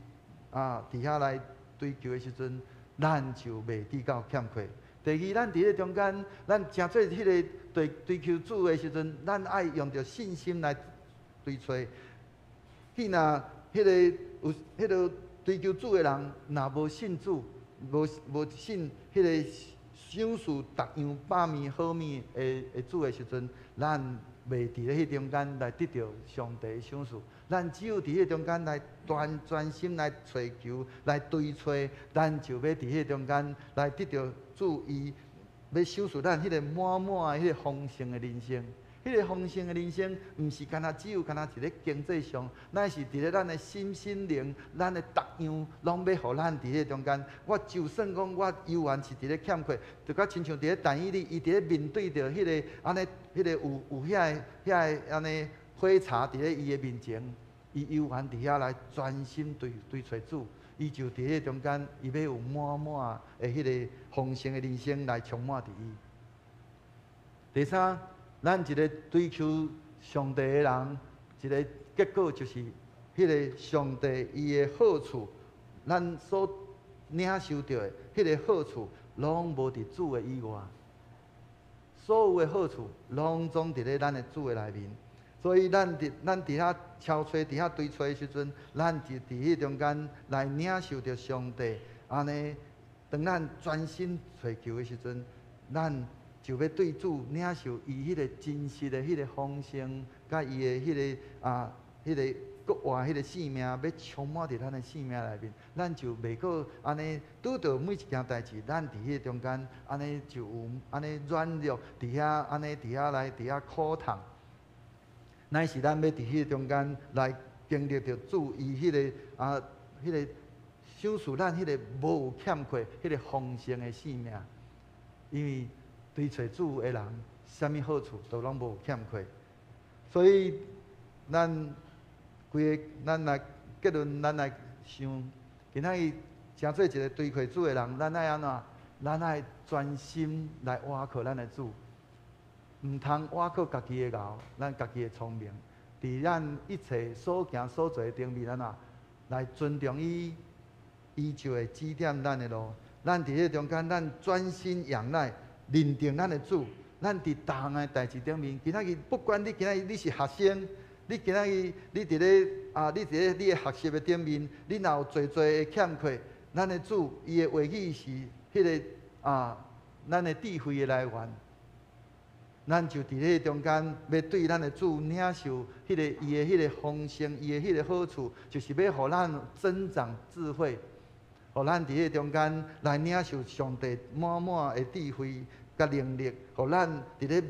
啊佇遐來追求的時陣，咱就袂致到欠缺。第二，咱佇咧中間，咱成做彼个追求主的時陣，咱愛用著信心來追揣。彼若彼個有彼个追求主的人，若無信主，無信彼個賞賜逐樣百物好物的主的時陣，咱袂佇咧彼中間來得著上帝的賞賜。咱只有佇彼中間來專心來揣求、來追揣，咱就欲佇彼中間來得著主伊欲賞賜咱彼个滿滿的彼個豐盛的人生。彼个豐盛的人生，毋是干焦只有干焦一个經濟上，乃是佇咧咱的心身靈，咱的逐樣攏欲予咱佇彼中間。我就算講我猶原是佇咧欠缺，就甲親像佇咧但以理，伊佇咧面對著彼个按呢，彼个有遐个按呢火柴佇咧伊的面前，伊猶原佇遐來專心追揣主，伊就佇彼中間，伊欲有滿滿的彼个豐盛的人生來充滿佇伊。第三，咱一个追求上帝的人，一个結果就是彼个上帝伊的好處，咱所領受著的彼个好處，攏無佇主的以外。所有的好處，攏總佇咧咱的主的內面。所以咱佇遐敲揣、佇遐追揣的時陣，咱就佇彼中間來領受著上帝。按呢，當咱專心揣求的時陣，咱就欲對主領受伊彼个真實的彼个豐盛，佮伊的彼个啊，彼个閣活彼个生命，欲充滿佇咱的生命內面，咱就袂閣按呢拄著每一件代誌，咱佇彼个中間按呢就有按呢軟弱，佇遐按呢佇遐來佇遐苦痛。乃是咱欲佇彼個中間來經歷著主伊彼个啊，彼个賞賜咱彼個無有欠缺、彼個豐盛的生命，因為追揣主的人，啥物好處都攏無欠缺。所以咱規个咱來結論，咱來想，今仔日成做一個追揣主的人，咱愛按怎？咱愛專心來倚靠咱的主，毋通倚靠家己的𠢕，咱家己的聰明，佇咱一切所行所做的頂面，按怎來尊重伊，伊就會指點咱的路。咱佇彼中間，咱專心仰賴，認定咱的主。咱佇逐項的代誌頂面，今仔日不管你今仔日你是學生，你今仔日你佇咧啊，你佇咧你的學習的頂面，你若有濟濟的欠缺，咱的主伊的話語是彼个啊，咱的智慧的來源。咱就佇彼個中間，欲對咱的主領受彼个伊的彼个豐盛，伊的彼個好處，就是欲予咱增長智慧，予咱佇彼個中間來領受上帝滿滿的智慧佮能力，予咱佇咧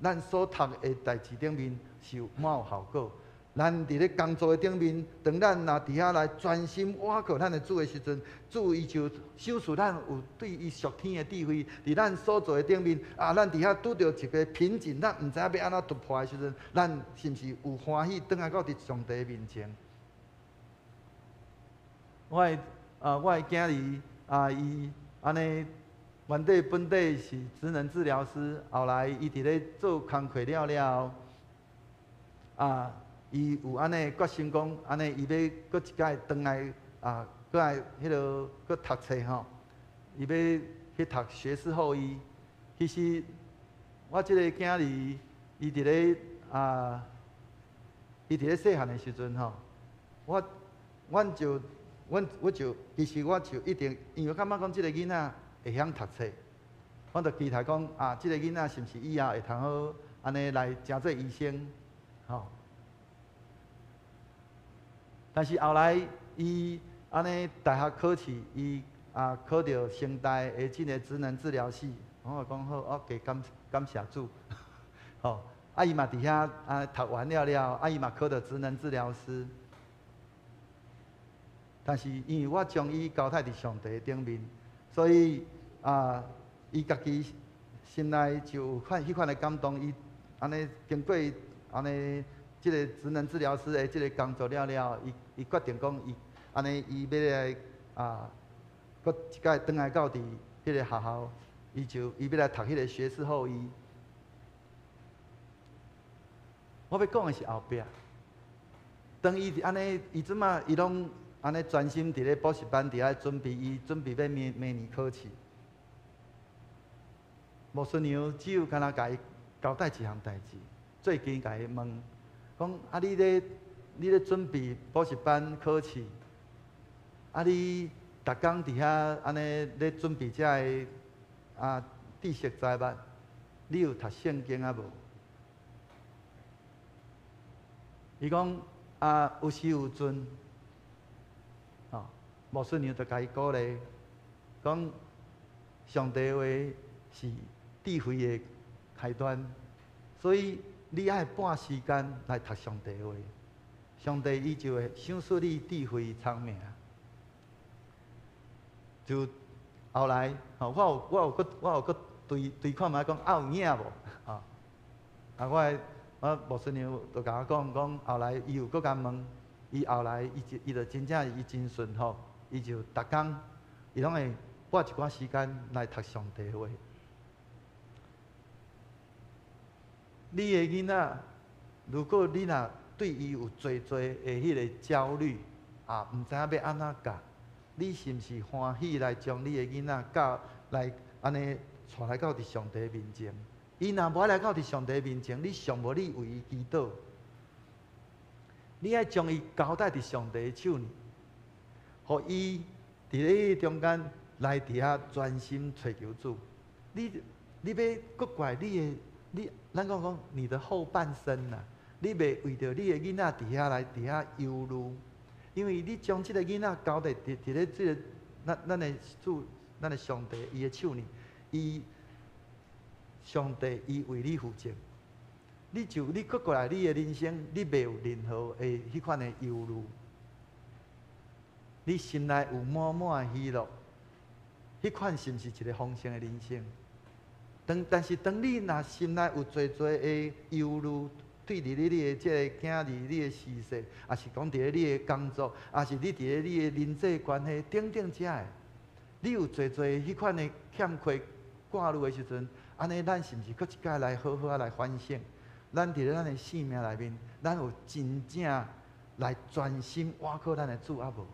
咱所讀的代誌頂面是有滿有效果。咱佇咧工作的頂面，當咱若佇遐來專心倚靠咱的主的時陣，主伊就賞賜咱有對伊屬天的智慧。佇咱所做的頂面，啊，咱佇遐拄著一个瓶頸，咱毋知影欲按怎突破的時陣，咱是毋是有歡喜轉來到佇上帝面前？我的囝兒啊，伊按呢原底本底是職能治療師，後來伊佇咧做工課了了後，啊，伊有按呢決心講，按呢伊欲閣一擺轉來啊，閣來彼落閣讀冊吼，伊欲去讀學士後醫。其實我這個囝兒，伊佇咧細漢的時陣吼，我阮就阮我就其實我就一定，因為我感覺講這个囡仔會曉讀冊，我就期待講啊，這个囡仔是毋是以後會通好按呢來成做醫生，吼。但是後來，伊按呢大學考試，伊啊考著成大的這个職能治療系，我講好，我加感謝主，吼。啊，伊嘛佇遐啊讀完了了，啊，伊嘛考著職能治療師。但是因為我將伊交託佇上帝頂面，所以啊，伊家己心內就有款彼款的感動。伊按呢經過按呢一這个職能治療師的這个工作了了，伊伊決定講，伊按呢，伊欲來啊，閣一擺轉來到佇彼个學校，伊就伊欲來讀彼个學士後醫。我欲講的是後壁，當伊按呢，伊這馬伊攏按呢專心佇咧補習班佇遐準備，伊準備欲明明年考試。牧師娘只有干焦共伊交代一項代誌，最近共伊問，講啊，你咧你咧準備補習班考試，啊，你逐工佇遐按呢咧準備這个啊知識財物，你有讀聖經啊無？伊講啊，有時有陣，哦，牧師娘就共伊鼓勵，講上帝話是智慧的開端，所以你愛撥時間來讀上帝話，上帝伊就會賞賜你智慧聰明。就後來，吼，我有我有閣我有閣對對看覓講啊有影無？啊，啊我的我牧師娘就共我講講，後來伊有閣共問，伊後來伊就伊就真正伊真順服，伊就逐工伊攏會撥一寡時間來讀上帝話。你的囡仔，如果你若對伊有濟濟的彼个焦慮，啊，毋知影欲按怎教，你是毋是歡喜來將你的囡仔教來按呢帶來到佇上帝面前？伊若無愛來到佇上帝面前，你上無你為伊祈禱，你愛將伊交代佇上帝的手裡，予伊佇咧中間來佇遐專心揣求主。你你欲閣怪你的？你，咱講講你的後半生啦，你袂為著你的囡仔佇遐來佇遐憂慮，因為你將這个囡仔交佇佇佇咧這个咱咱的主、咱的上帝伊的手裡，伊上帝伊為你負責，你就你閣過來你的人生，你袂有任何的彼款的憂慮，你心內有滿滿的喜樂，彼款是毋是一个豐盛的人生？當，但是當你若心內有濟濟的憂慮，對佇咧你的這个囝兒、你的事勢，抑是講佇咧你的工作，抑是你佇咧你的人際關係等等遮的，你有濟濟彼款的欠缺掛慮的時陣，按呢，咱是毋是閣一擺來好好仔來反省？咱佇咧咱的生命內面，咱有真正來專心倚靠咱的主抑無？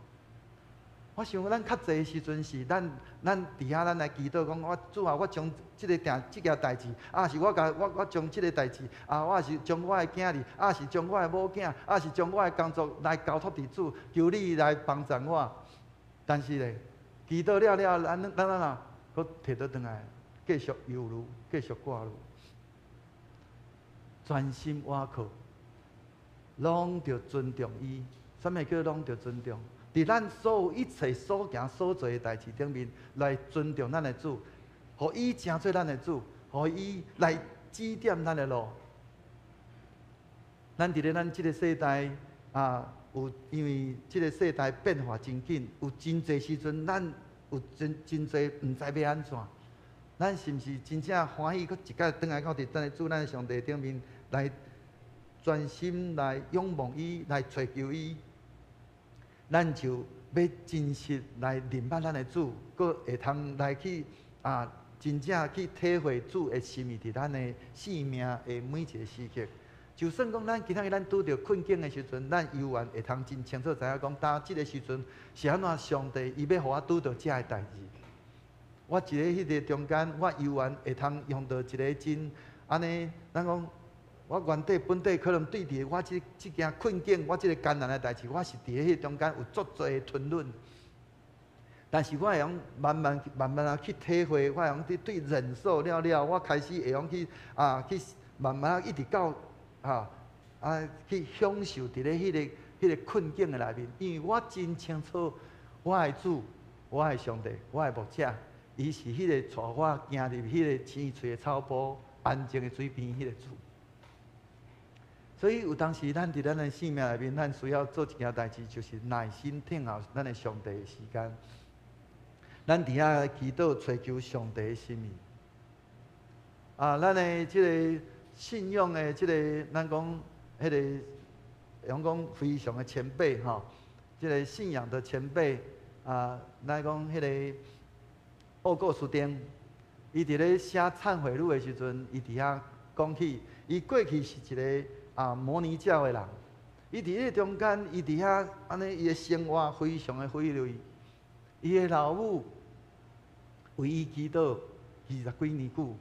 我想咱較濟時陣是咱咱佇遐咱來祈禱講，我主啊，我將這个定這件代誌，啊是我共我我將這个代誌，啊我是將我的囝兒，啊是將我的某囝，啊是將我的工作來交託佇主，求你來幫助我。但是咧，祈禱了了，咱咱咱啊，閣提倒轉來，繼續憂慮，繼續掛慮，專心倚靠，攏著尊重伊。啥物叫攏著尊重？佇咱所有一切所行所做的代誌頂面，來尊重咱的主，予伊成做咱的主，予伊來指點咱的路。咱佇咧咱這个世代啊，有因為這个世代變化真緊，有真濟時陣，咱有真真濟毋知欲按怎。咱是毋是真正歡喜，閣一擺轉來到佇咱的主、咱的上帝頂面來專心來仰望伊，來揣求伊？咱就欲真實來認捌咱的主，閣會通來去啊，真正去體會主的心意，佇咱的生命的每一个時刻。就算講咱今仔日咱拄著困境的時陣，咱猶原會通真清楚知影講，當這个時陣是按怎上帝伊欲予我拄著這个代誌。我佇咧彼个中間，我猶原會通用著一个真按呢，咱講。我原底本底可能對佇我這這件困境，我這个艱難的代誌，我是佇咧彼中間有足濟的吞忍。但是我會用慢慢慢慢仔去體會，我會用去對忍受了了，我開始會用去啊去慢慢一直到啊啊去享受佇咧彼个彼个困境的內面，因為我真清楚我的主，我的上帝，我的牧者，伊是彼个帶我行入彼个青翠的草坡、安靜的水邊彼个主。所以有當時，咱佇咱的生命內面，咱需要做一件代誌，就是耐心等候咱的上帝的時間。咱佇遐祈禱，揣求上帝的心意。啊，咱的這个信仰的這个，咱講彼个用講非常的前輩吼，這个信仰的前輩啊，來講彼个奧古斯丁，伊佇咧寫懺悔錄的時陣，伊佇遐講起，伊過去是一个摩尼教的人，伊佇彼个中間，伊佇遐按呢，伊的生活非常的毀累，伊的老母為伊祈禱二十幾年久，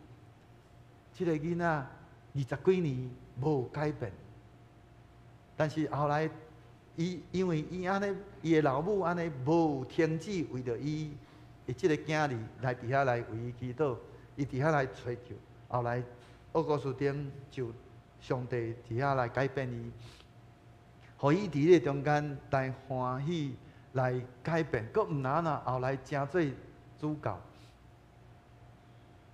這个囡仔二十幾年無改變，但是後來，伊因為伊按呢，伊的老母按呢無停止為著伊的這个囝兒來佇遐來為伊祈禱，伊佇遐來揣求，後來奧古斯丁就上帝佇遐來改變伊，予伊佇彼个中間來歡喜來改變，閣毋若怎後來成做主教。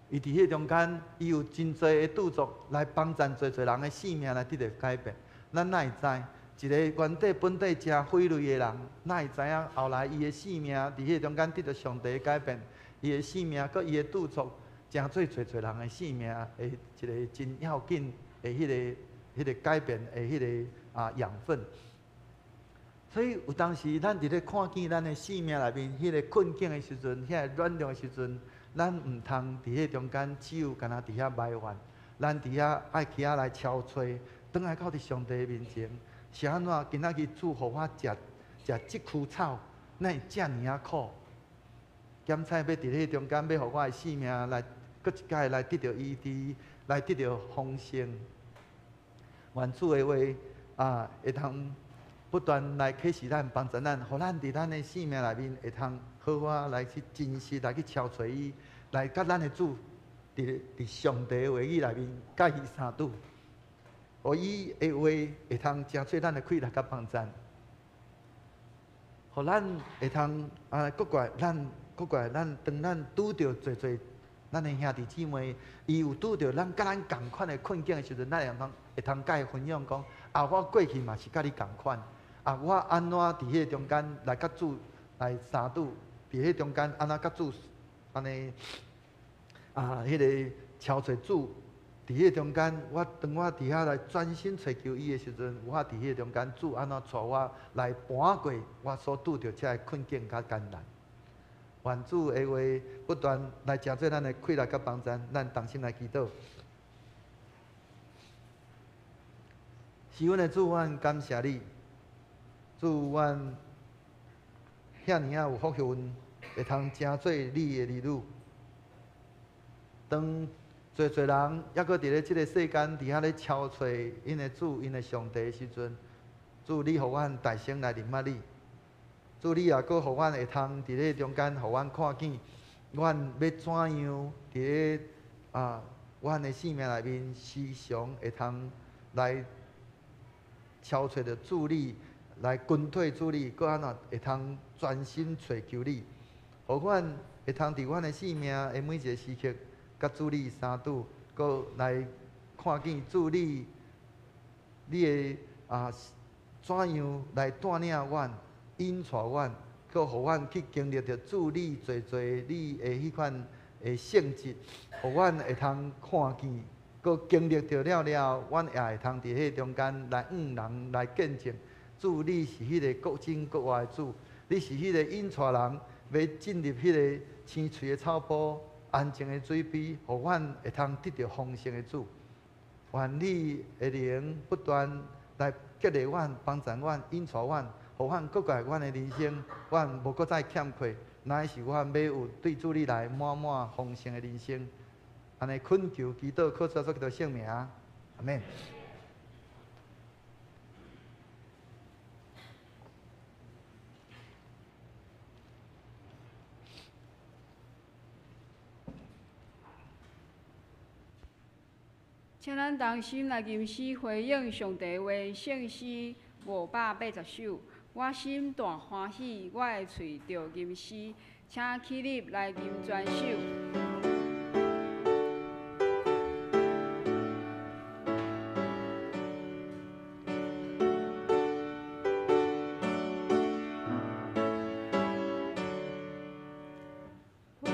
伊佇彼个中間，伊有真濟的著作來幫助濟濟人的性命來得著改變。咱哪會知，一個原底本底誠匪類的人，哪會知影後來伊的性命佇彼個中間得著上帝的改變，伊的性命閣伊的著作，成做濟濟人的性命的一個真要緊的彼个改變的彼个養分。所以有當時，咱佇咧看見咱的性命內面彼個困境的時陣，遐個軟弱的時陣，咱毋通佇彼個中間只有干焦佇遐埋怨，咱佇遐愛去遐來敲揣，轉來到佇上帝面前，是按怎？今仔日主予我食食這枯草，哪會遮爾仔苦？檢采欲佇彼個中間，欲予我的性命來閣一擺來得著醫治，來得著豐盛。願主的話會通不斷來啟示咱、幫助咱，予咱佇咱的性命內面會通好好來去真實來去敲揣伊，來佮咱的主佇上帝的話語內面佮伊相拄，予伊的話會通成做咱的氣力佮幫助，予咱會通閣過來，咱閣過來，咱當咱拄著濟濟咱的兄弟姊妹，伊有拄著咱佮咱仝款的困境的時陣，咱會通佮伊分享講，我過去嘛是佮你仝款，我按怎佇彼個中間來佮主來相拄，佇彼中間按怎佮主按呢彼个敲揣主，佇彼個中間，我當我佇遐來專心揣求伊的時陣，我佇彼個中間，主按怎帶我來搬過我所拄著這个困境佮艱難。願主的話不斷來成做咱的氣力佮幫助，咱同心來祈禱。是阮的主，阮感謝你，主，阮遐爾仔有福分，會通成做你的兒女。當濟濟人猶閣佇咧這个世間佇遐咧敲揣𪜶的主、𪜶的上帝的時陣，主，你予阮大聲來認捌你。主，你也閣予阮會通佇咧中間，予阮看見，阮欲怎樣佇咧阮的性命內面時常會通來敲揣著主你，來跟隨主你，閣按怎會通專心揣求你，予阮會通佇阮的性命的每一个時刻，佮主你相拄，閣來看見主你，你會怎樣來帶領阮、引帶阮，閣予阮去經歷著主你濟濟你的彼款的性質，予阮會通看見，閣經歷著了了，阮也會通佇彼中間來向人來見證，主你是彼个國真國活的主，你是彼个引帶人欲進入彼个青翠的草埔、安靜的水邊，予阮會通得著豐盛的主。願你的靈不斷來激勵阮、幫助阮、引帶阮，予阮閣過來阮的人生，阮無閣再欠缺，乃是阮欲有對主你來滿滿豐盛的人生。按呢懇求祈禱，靠主耶穌基督聖名，阿們。請咱同心來吟詩回應上帝話，聖詩580首。我心大歡喜，我的喙著吟詩，請起立來吟全首。我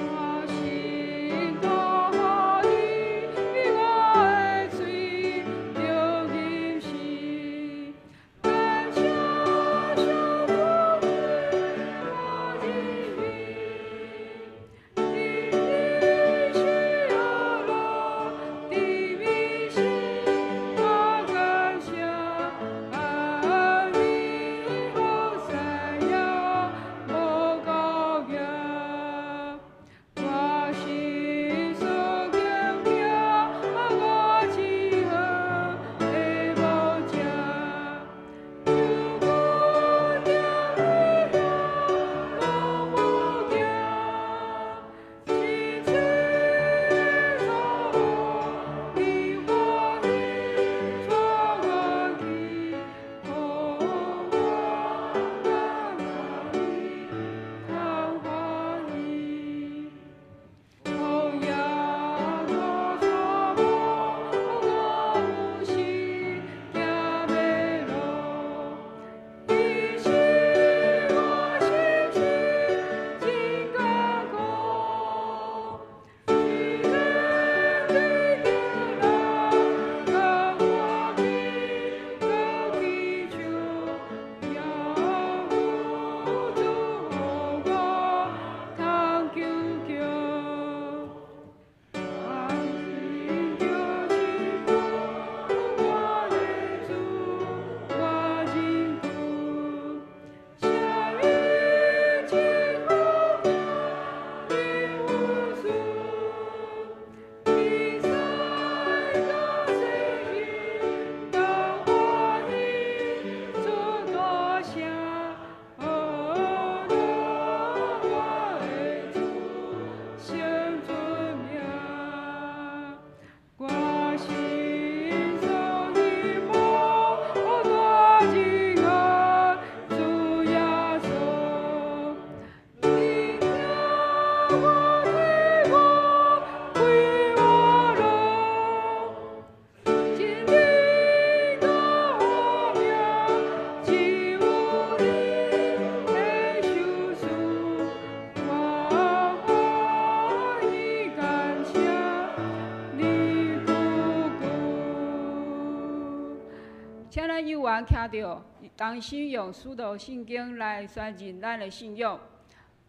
员徛著，同心用使徒信经来宣认咱的信仰。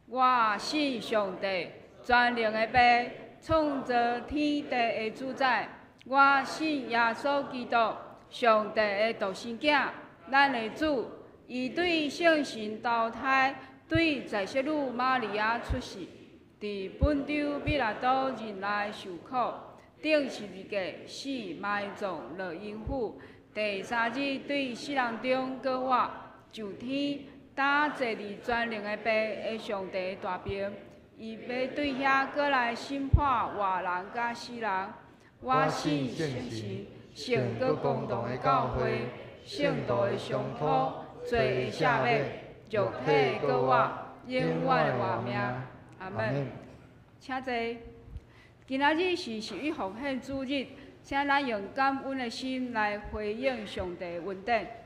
我信上帝，全能的父，创造天地的主宰。我信耶稣基督，上帝的独生囝，咱的主。伊对圣神投胎，对在圣女玛利亚出世，伫本丢彼拉多忍耐受苦，钉十字架，死，埋葬，落阴府。第三日对死人中阁活，上天，搭坐伫全能的父的上帝大爿，伊欲对遐阁来审判活人佮死人。我信圣神，圣阁公同的教会，圣徒的相托，罪的赦免，肉体的阁活，永远的活命。阿门。请坐。今仔日是十一奉献主日，请咱用感恩的心来回应上帝的恩典。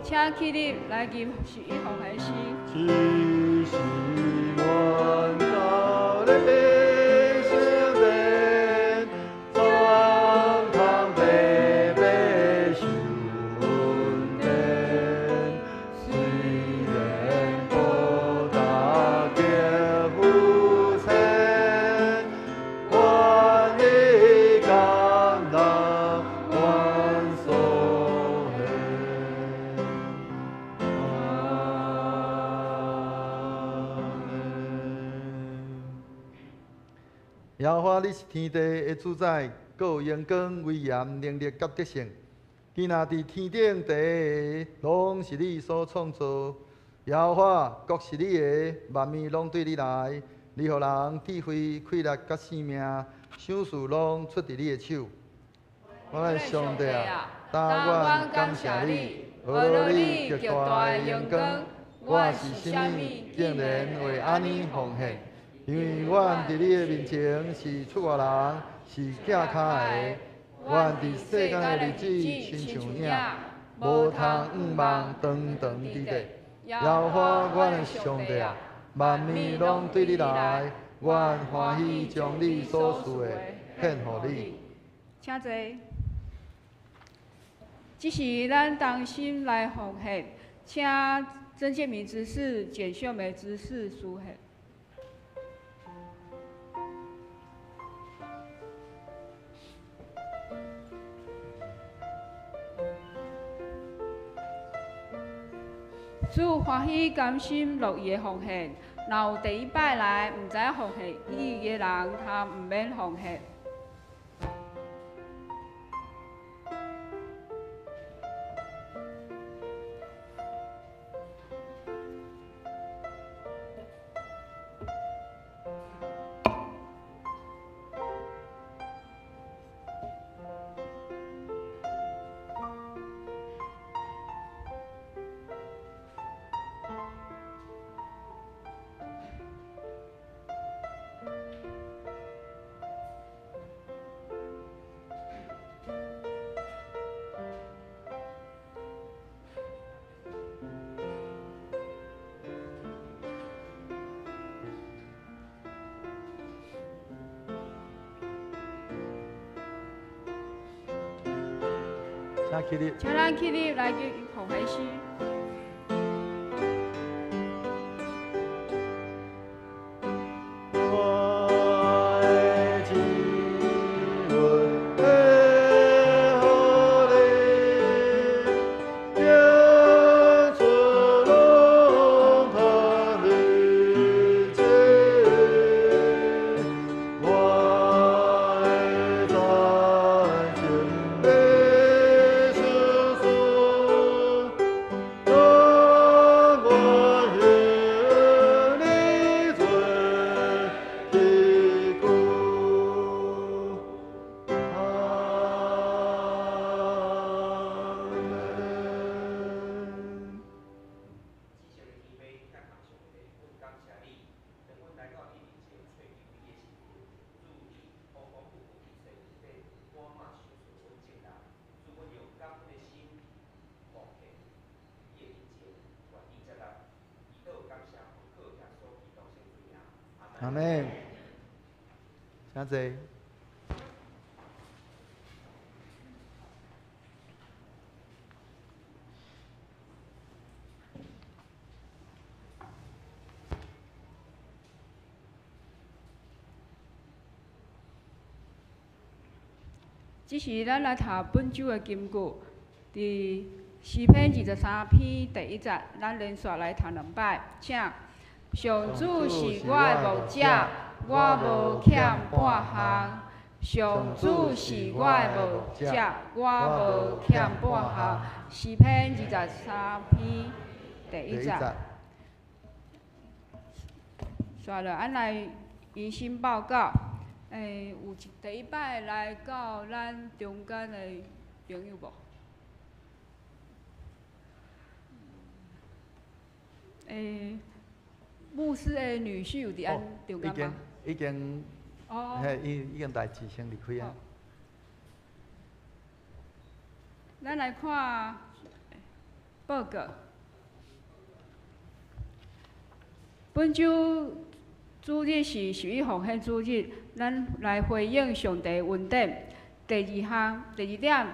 请起立来吟十一奉献诗。只是阮到你身边，怎通白白受恩典？虽然孤单极有千，愿你甘来阮所献。耶和华，你是天地的主宰，阁有荣光、威严、能力佮德性。今仔伫天顶地下，拢是你所创造。耶和华，国是你的，万物拢对你来。你予人智慧、气力佮性命，赏赐拢出伫你的手。我的上帝啊，当阮感谢你，呵罗你极大的荣光。我是啥物，竟然会按呢奉献？因为阮伫你的面前是出外人，是寄跤的。阮伫世间的日子亲像影，无通向望长长伫地。耶和华阮的上帝啊，万物拢对你来，阮欢喜将你所赐的献予你。请坐。这是咱同心来奉献，请曾建明执事、简秀梅执事书献。主欢喜甘心乐意的奉献，若有第一摆来毋知影奉献意义的人，他毋免奉献。请起立。请咱起立来去奉献诗。我的主恩予你，天主拢通理解。我的感情的相思，拢阿門。請坐。這時，咱來讀本周的金句，佇詩篇23篇第一節，咱連續來讀兩擺，請。上主是我的牧者，我無欠半項。上主是我的牧者，我無欠半項。詩篇23篇第一節。煞落，咱來迎新報告。有一第一擺來到咱中間的朋友無？牧師的女婿有佇咱中間嗎？已經，哦，嘿，已經代誌先離開啊。咱來看報告。本週主日是十一奉獻主日，咱來回應上帝恩典。第二項，第二點，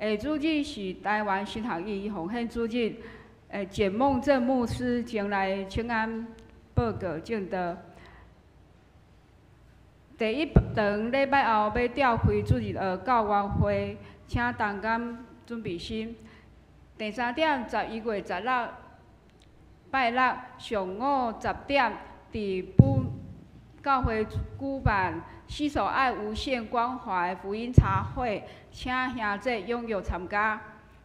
下主日是台灣神學院奉獻主日。簡孟正牧師前來請安報告證道。第一堂禮拜後欲召開主日學教員會，請同工準備心。第三點，11月16拜六上午10點，佇本教會舉辦洗手愛無限關懷福音茶會，請兄弟踴躍參加。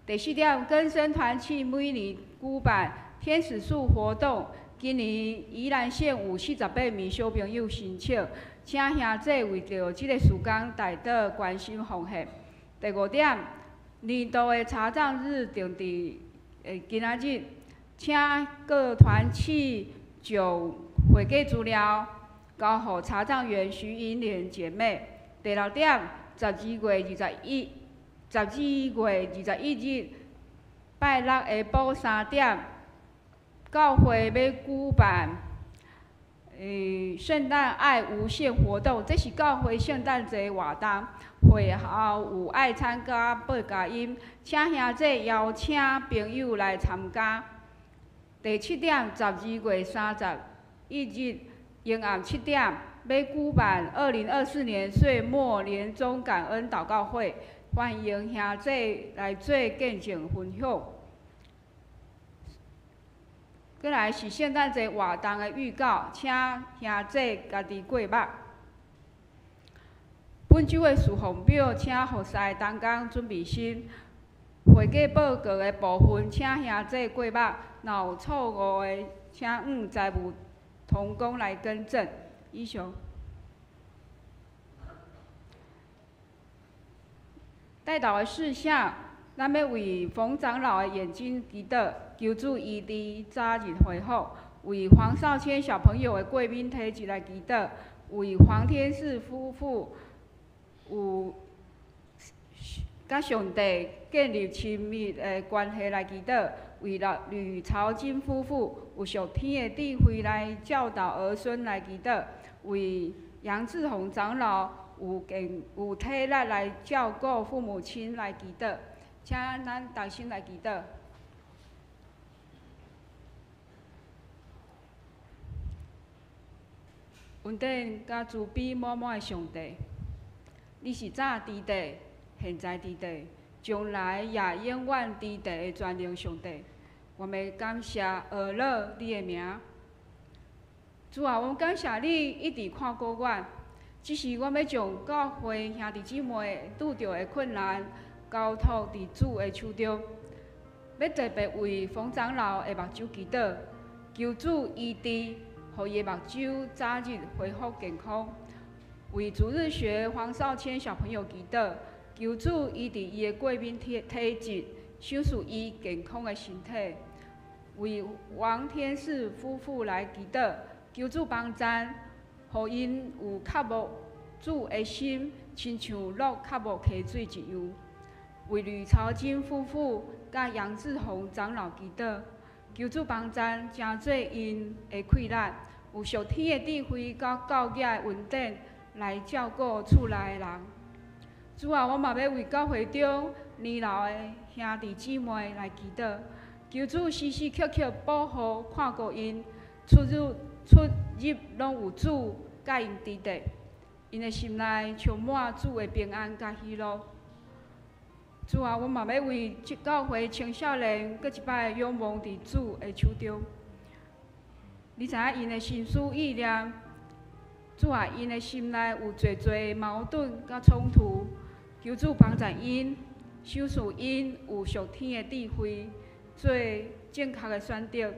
第四點，更生團契每年舉辦天使樹活動，今年宜蘭縣有48名小朋友申請，請兄弟為著這個事工代禱關心奉獻。第五點，年度的查帳日定佇今仔日，請各團契將會計資料交予查帳員徐銀蓮姐妹。第六點，12月21日拜六下晡3點，教會欲舉辦聖誕愛無限活動，這是教會聖誕節活動。會後有愛餐佮報佳音，請兄弟邀請朋友來參加。第七點，12月31日傍暗7點，欲舉辦2024年歲末年終感恩禱告會，歡迎兄弟來做見證分享。閣來是聖誕節活動的預告，請兄弟家己過目。本週的事奉表，請服侍同工準備心。會計報告的部分，請兄弟過目。若有錯誤的，請向財務同工來更正。以上。代禱的事項，咱欲為馮長老的眼睛祈禱，求主醫治早日恢復；為黃少謙小朋友的過敏體質來祈禱；為黃天賜夫婦有佮上帝建立親密的關係來祈禱；為了呂朝金夫婦有屬天的智慧來教導兒孫來祈禱；為楊志宏長老有體力來照顧父母親來祈禱。請咱同心來祈禱。恩典佮慈悲滿滿的上帝，你是早佇地，現在佇地，將來也永遠佇地的全能上帝。我們感謝阿樂你的名。主啊，阮感謝你一直看顧阮，只是阮欲將教會兄弟姊妹拄著的困難交託佇主的手中，欲特別為馮長老的目睭祈禱，求主醫治，予伊的目睭早日恢復健康。為主日學黃少謙小朋友祈禱，求主醫治伊的過敏體質，賞賜伊健康的身體。為王天賜夫婦來祈禱，求主幫贊，予𪜶有渴慕主的心，親像鹿渴慕溪水一樣。為呂朝金夫婦佮楊志宏長老祈禱，求主幫贊，成做𪜶的氣力，有屬天的智慧佮教囝的恩典來照顧厝內的人。主啊，我嘛欲為教會中年老的兄弟姊妹來祈禱，求主時時刻刻保護看顧𪜶，出入出入攏有主佮𪜶佇咧，𪜶的心內充滿主的平安佮喜樂。主啊，我嘛欲為這教會青少年閣一擺仰望佇主的手中。你知影𪜶的心思意念，主啊，𪜶的心內有濟濟矛盾佮衝突，求主幫助𪜶，賞賜𪜶有屬天的智慧，做正確的選擇。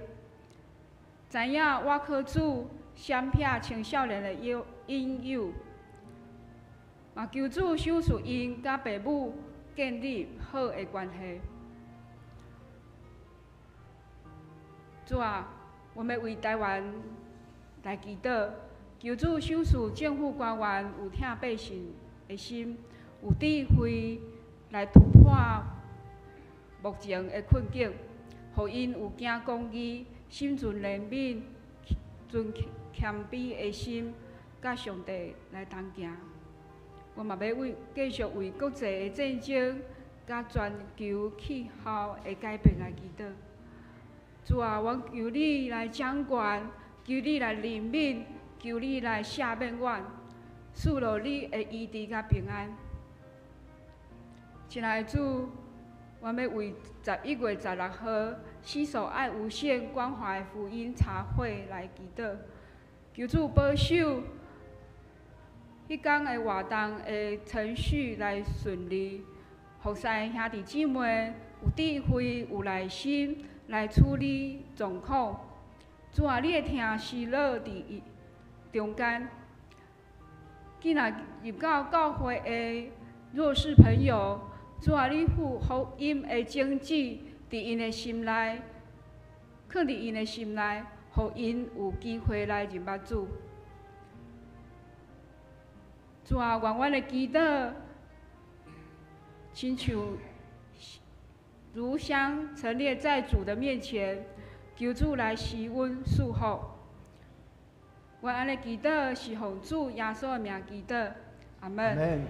知影倚靠主，閃避青少年的引誘，嘛求主賞賜𪜶佮爸母建立好的關係。主啊，我們為台灣來祈禱，求主賞賜政府官員有疼百姓的心，有智慧來突破目前的困境，予𪜶有行公義、心存憐憫、存謙卑的心，佮上帝來同行。我嘛欲為繼續為國際的戰爭佮全球氣候的改變來祈禱。主啊，阮求你來掌權，求你來憐憫，求你來赦免阮，賜落你的醫治佮平安。親愛的主，阮欲為11月16號洗手愛無限關懷福音茶會來祈禱，求主保守彼工的活動的程序來順利，服侍兄弟姊妹有智慧、有耐心來處理狀況。主啊，你的疼是落佇伊中間。既若入到教會的弱勢朋友，主啊，你賦福音的種子佇𪜶的心內，囥佇𪜶的心內，予𪜶有機會來認捌主。主啊，願阮的祈禱，親像如香陳列在主的面前，求主來施恩賜福。阮按呢祈禱是奉主耶穌的名祈禱，阿們。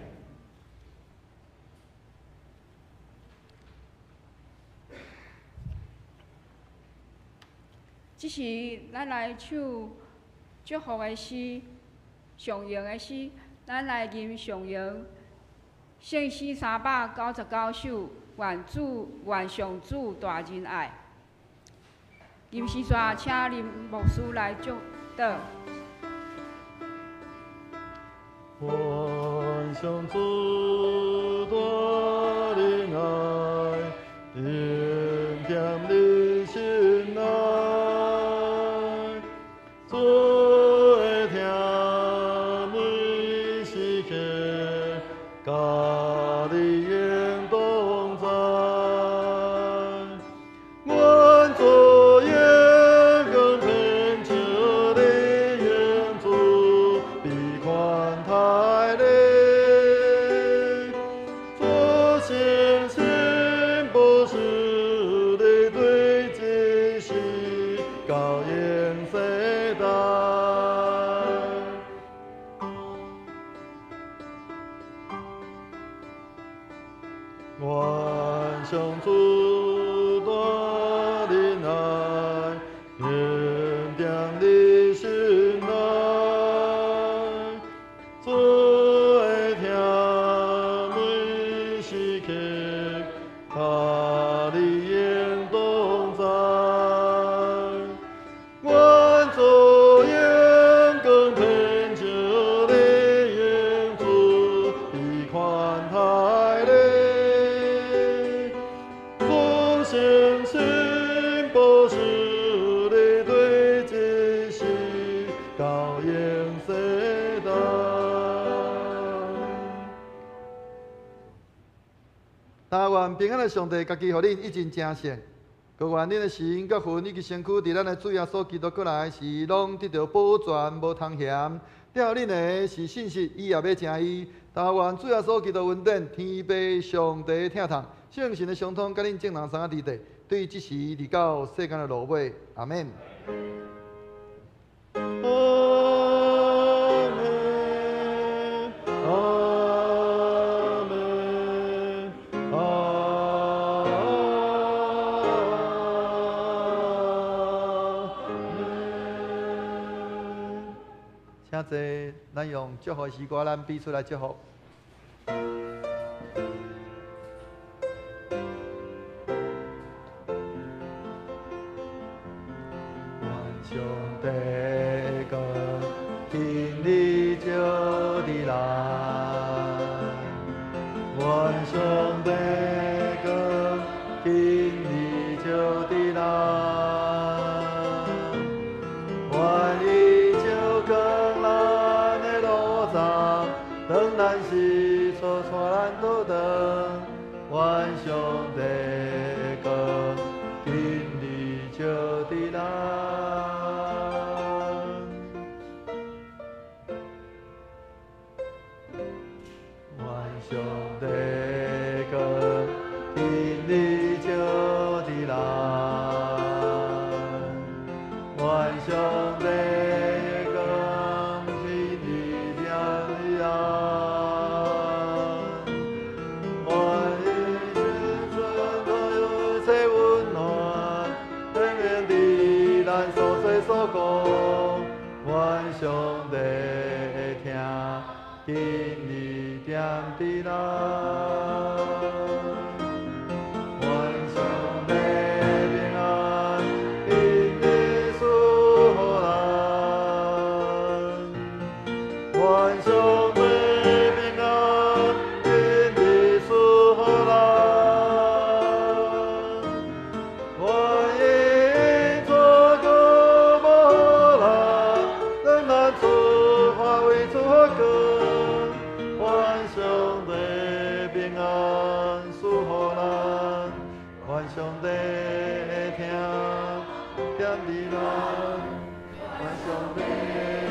這時，咱來唱祝福的詩，上榮的詩，咱來吟上榮聖詩399首，願主願上主大仁愛。吟詩煞，請林牧師來祝禱。願上主大仁愛，恩典你心內，主的疼每時刻，佮你永同在。願主眼光偏向你影子，必寬待你。主信心保守你對這世到永世代。願上主大仁愛，恩典你心內，主的疼每時刻，佮你永同在。願主眼光偏向你影子，必寬待你。主信心保守你對這世到永世代。但願平安的上帝，家己予恁一盡成聖，閣願恁的心佮魂以及身軀，佇咱的主耶穌基督閣來時，攏得著保全，無通嫌。疼恁的是信實，伊也欲成伊。但願主耶穌基督恩典，天父上帝疼痛，聖神的相通，佮恁眾人相佇咧，對這時直到世間的落尾。阿們。阿咱用祝福詩歌，咱彼此來祝福。願上帝的光今日照佇咱，願上帝的光今日照佇咱，願伊照光咱的路途，當咱失措帶咱倒轉，願上帝的光今日照佇咱。願上帝的光今日照佇咱，願上帝的光今日照佇咱，願伊春春一切溫暖，顯明佇咱所說所講，願上帝的疼今日踮佇咱。願上帝平安今日賜予咱，願上帝平安今日賜予咱，願伊帶光予咱，當咱出發為主發光，願上帝平安賜予咱，願上帝的疼踮佇咱，願上帝的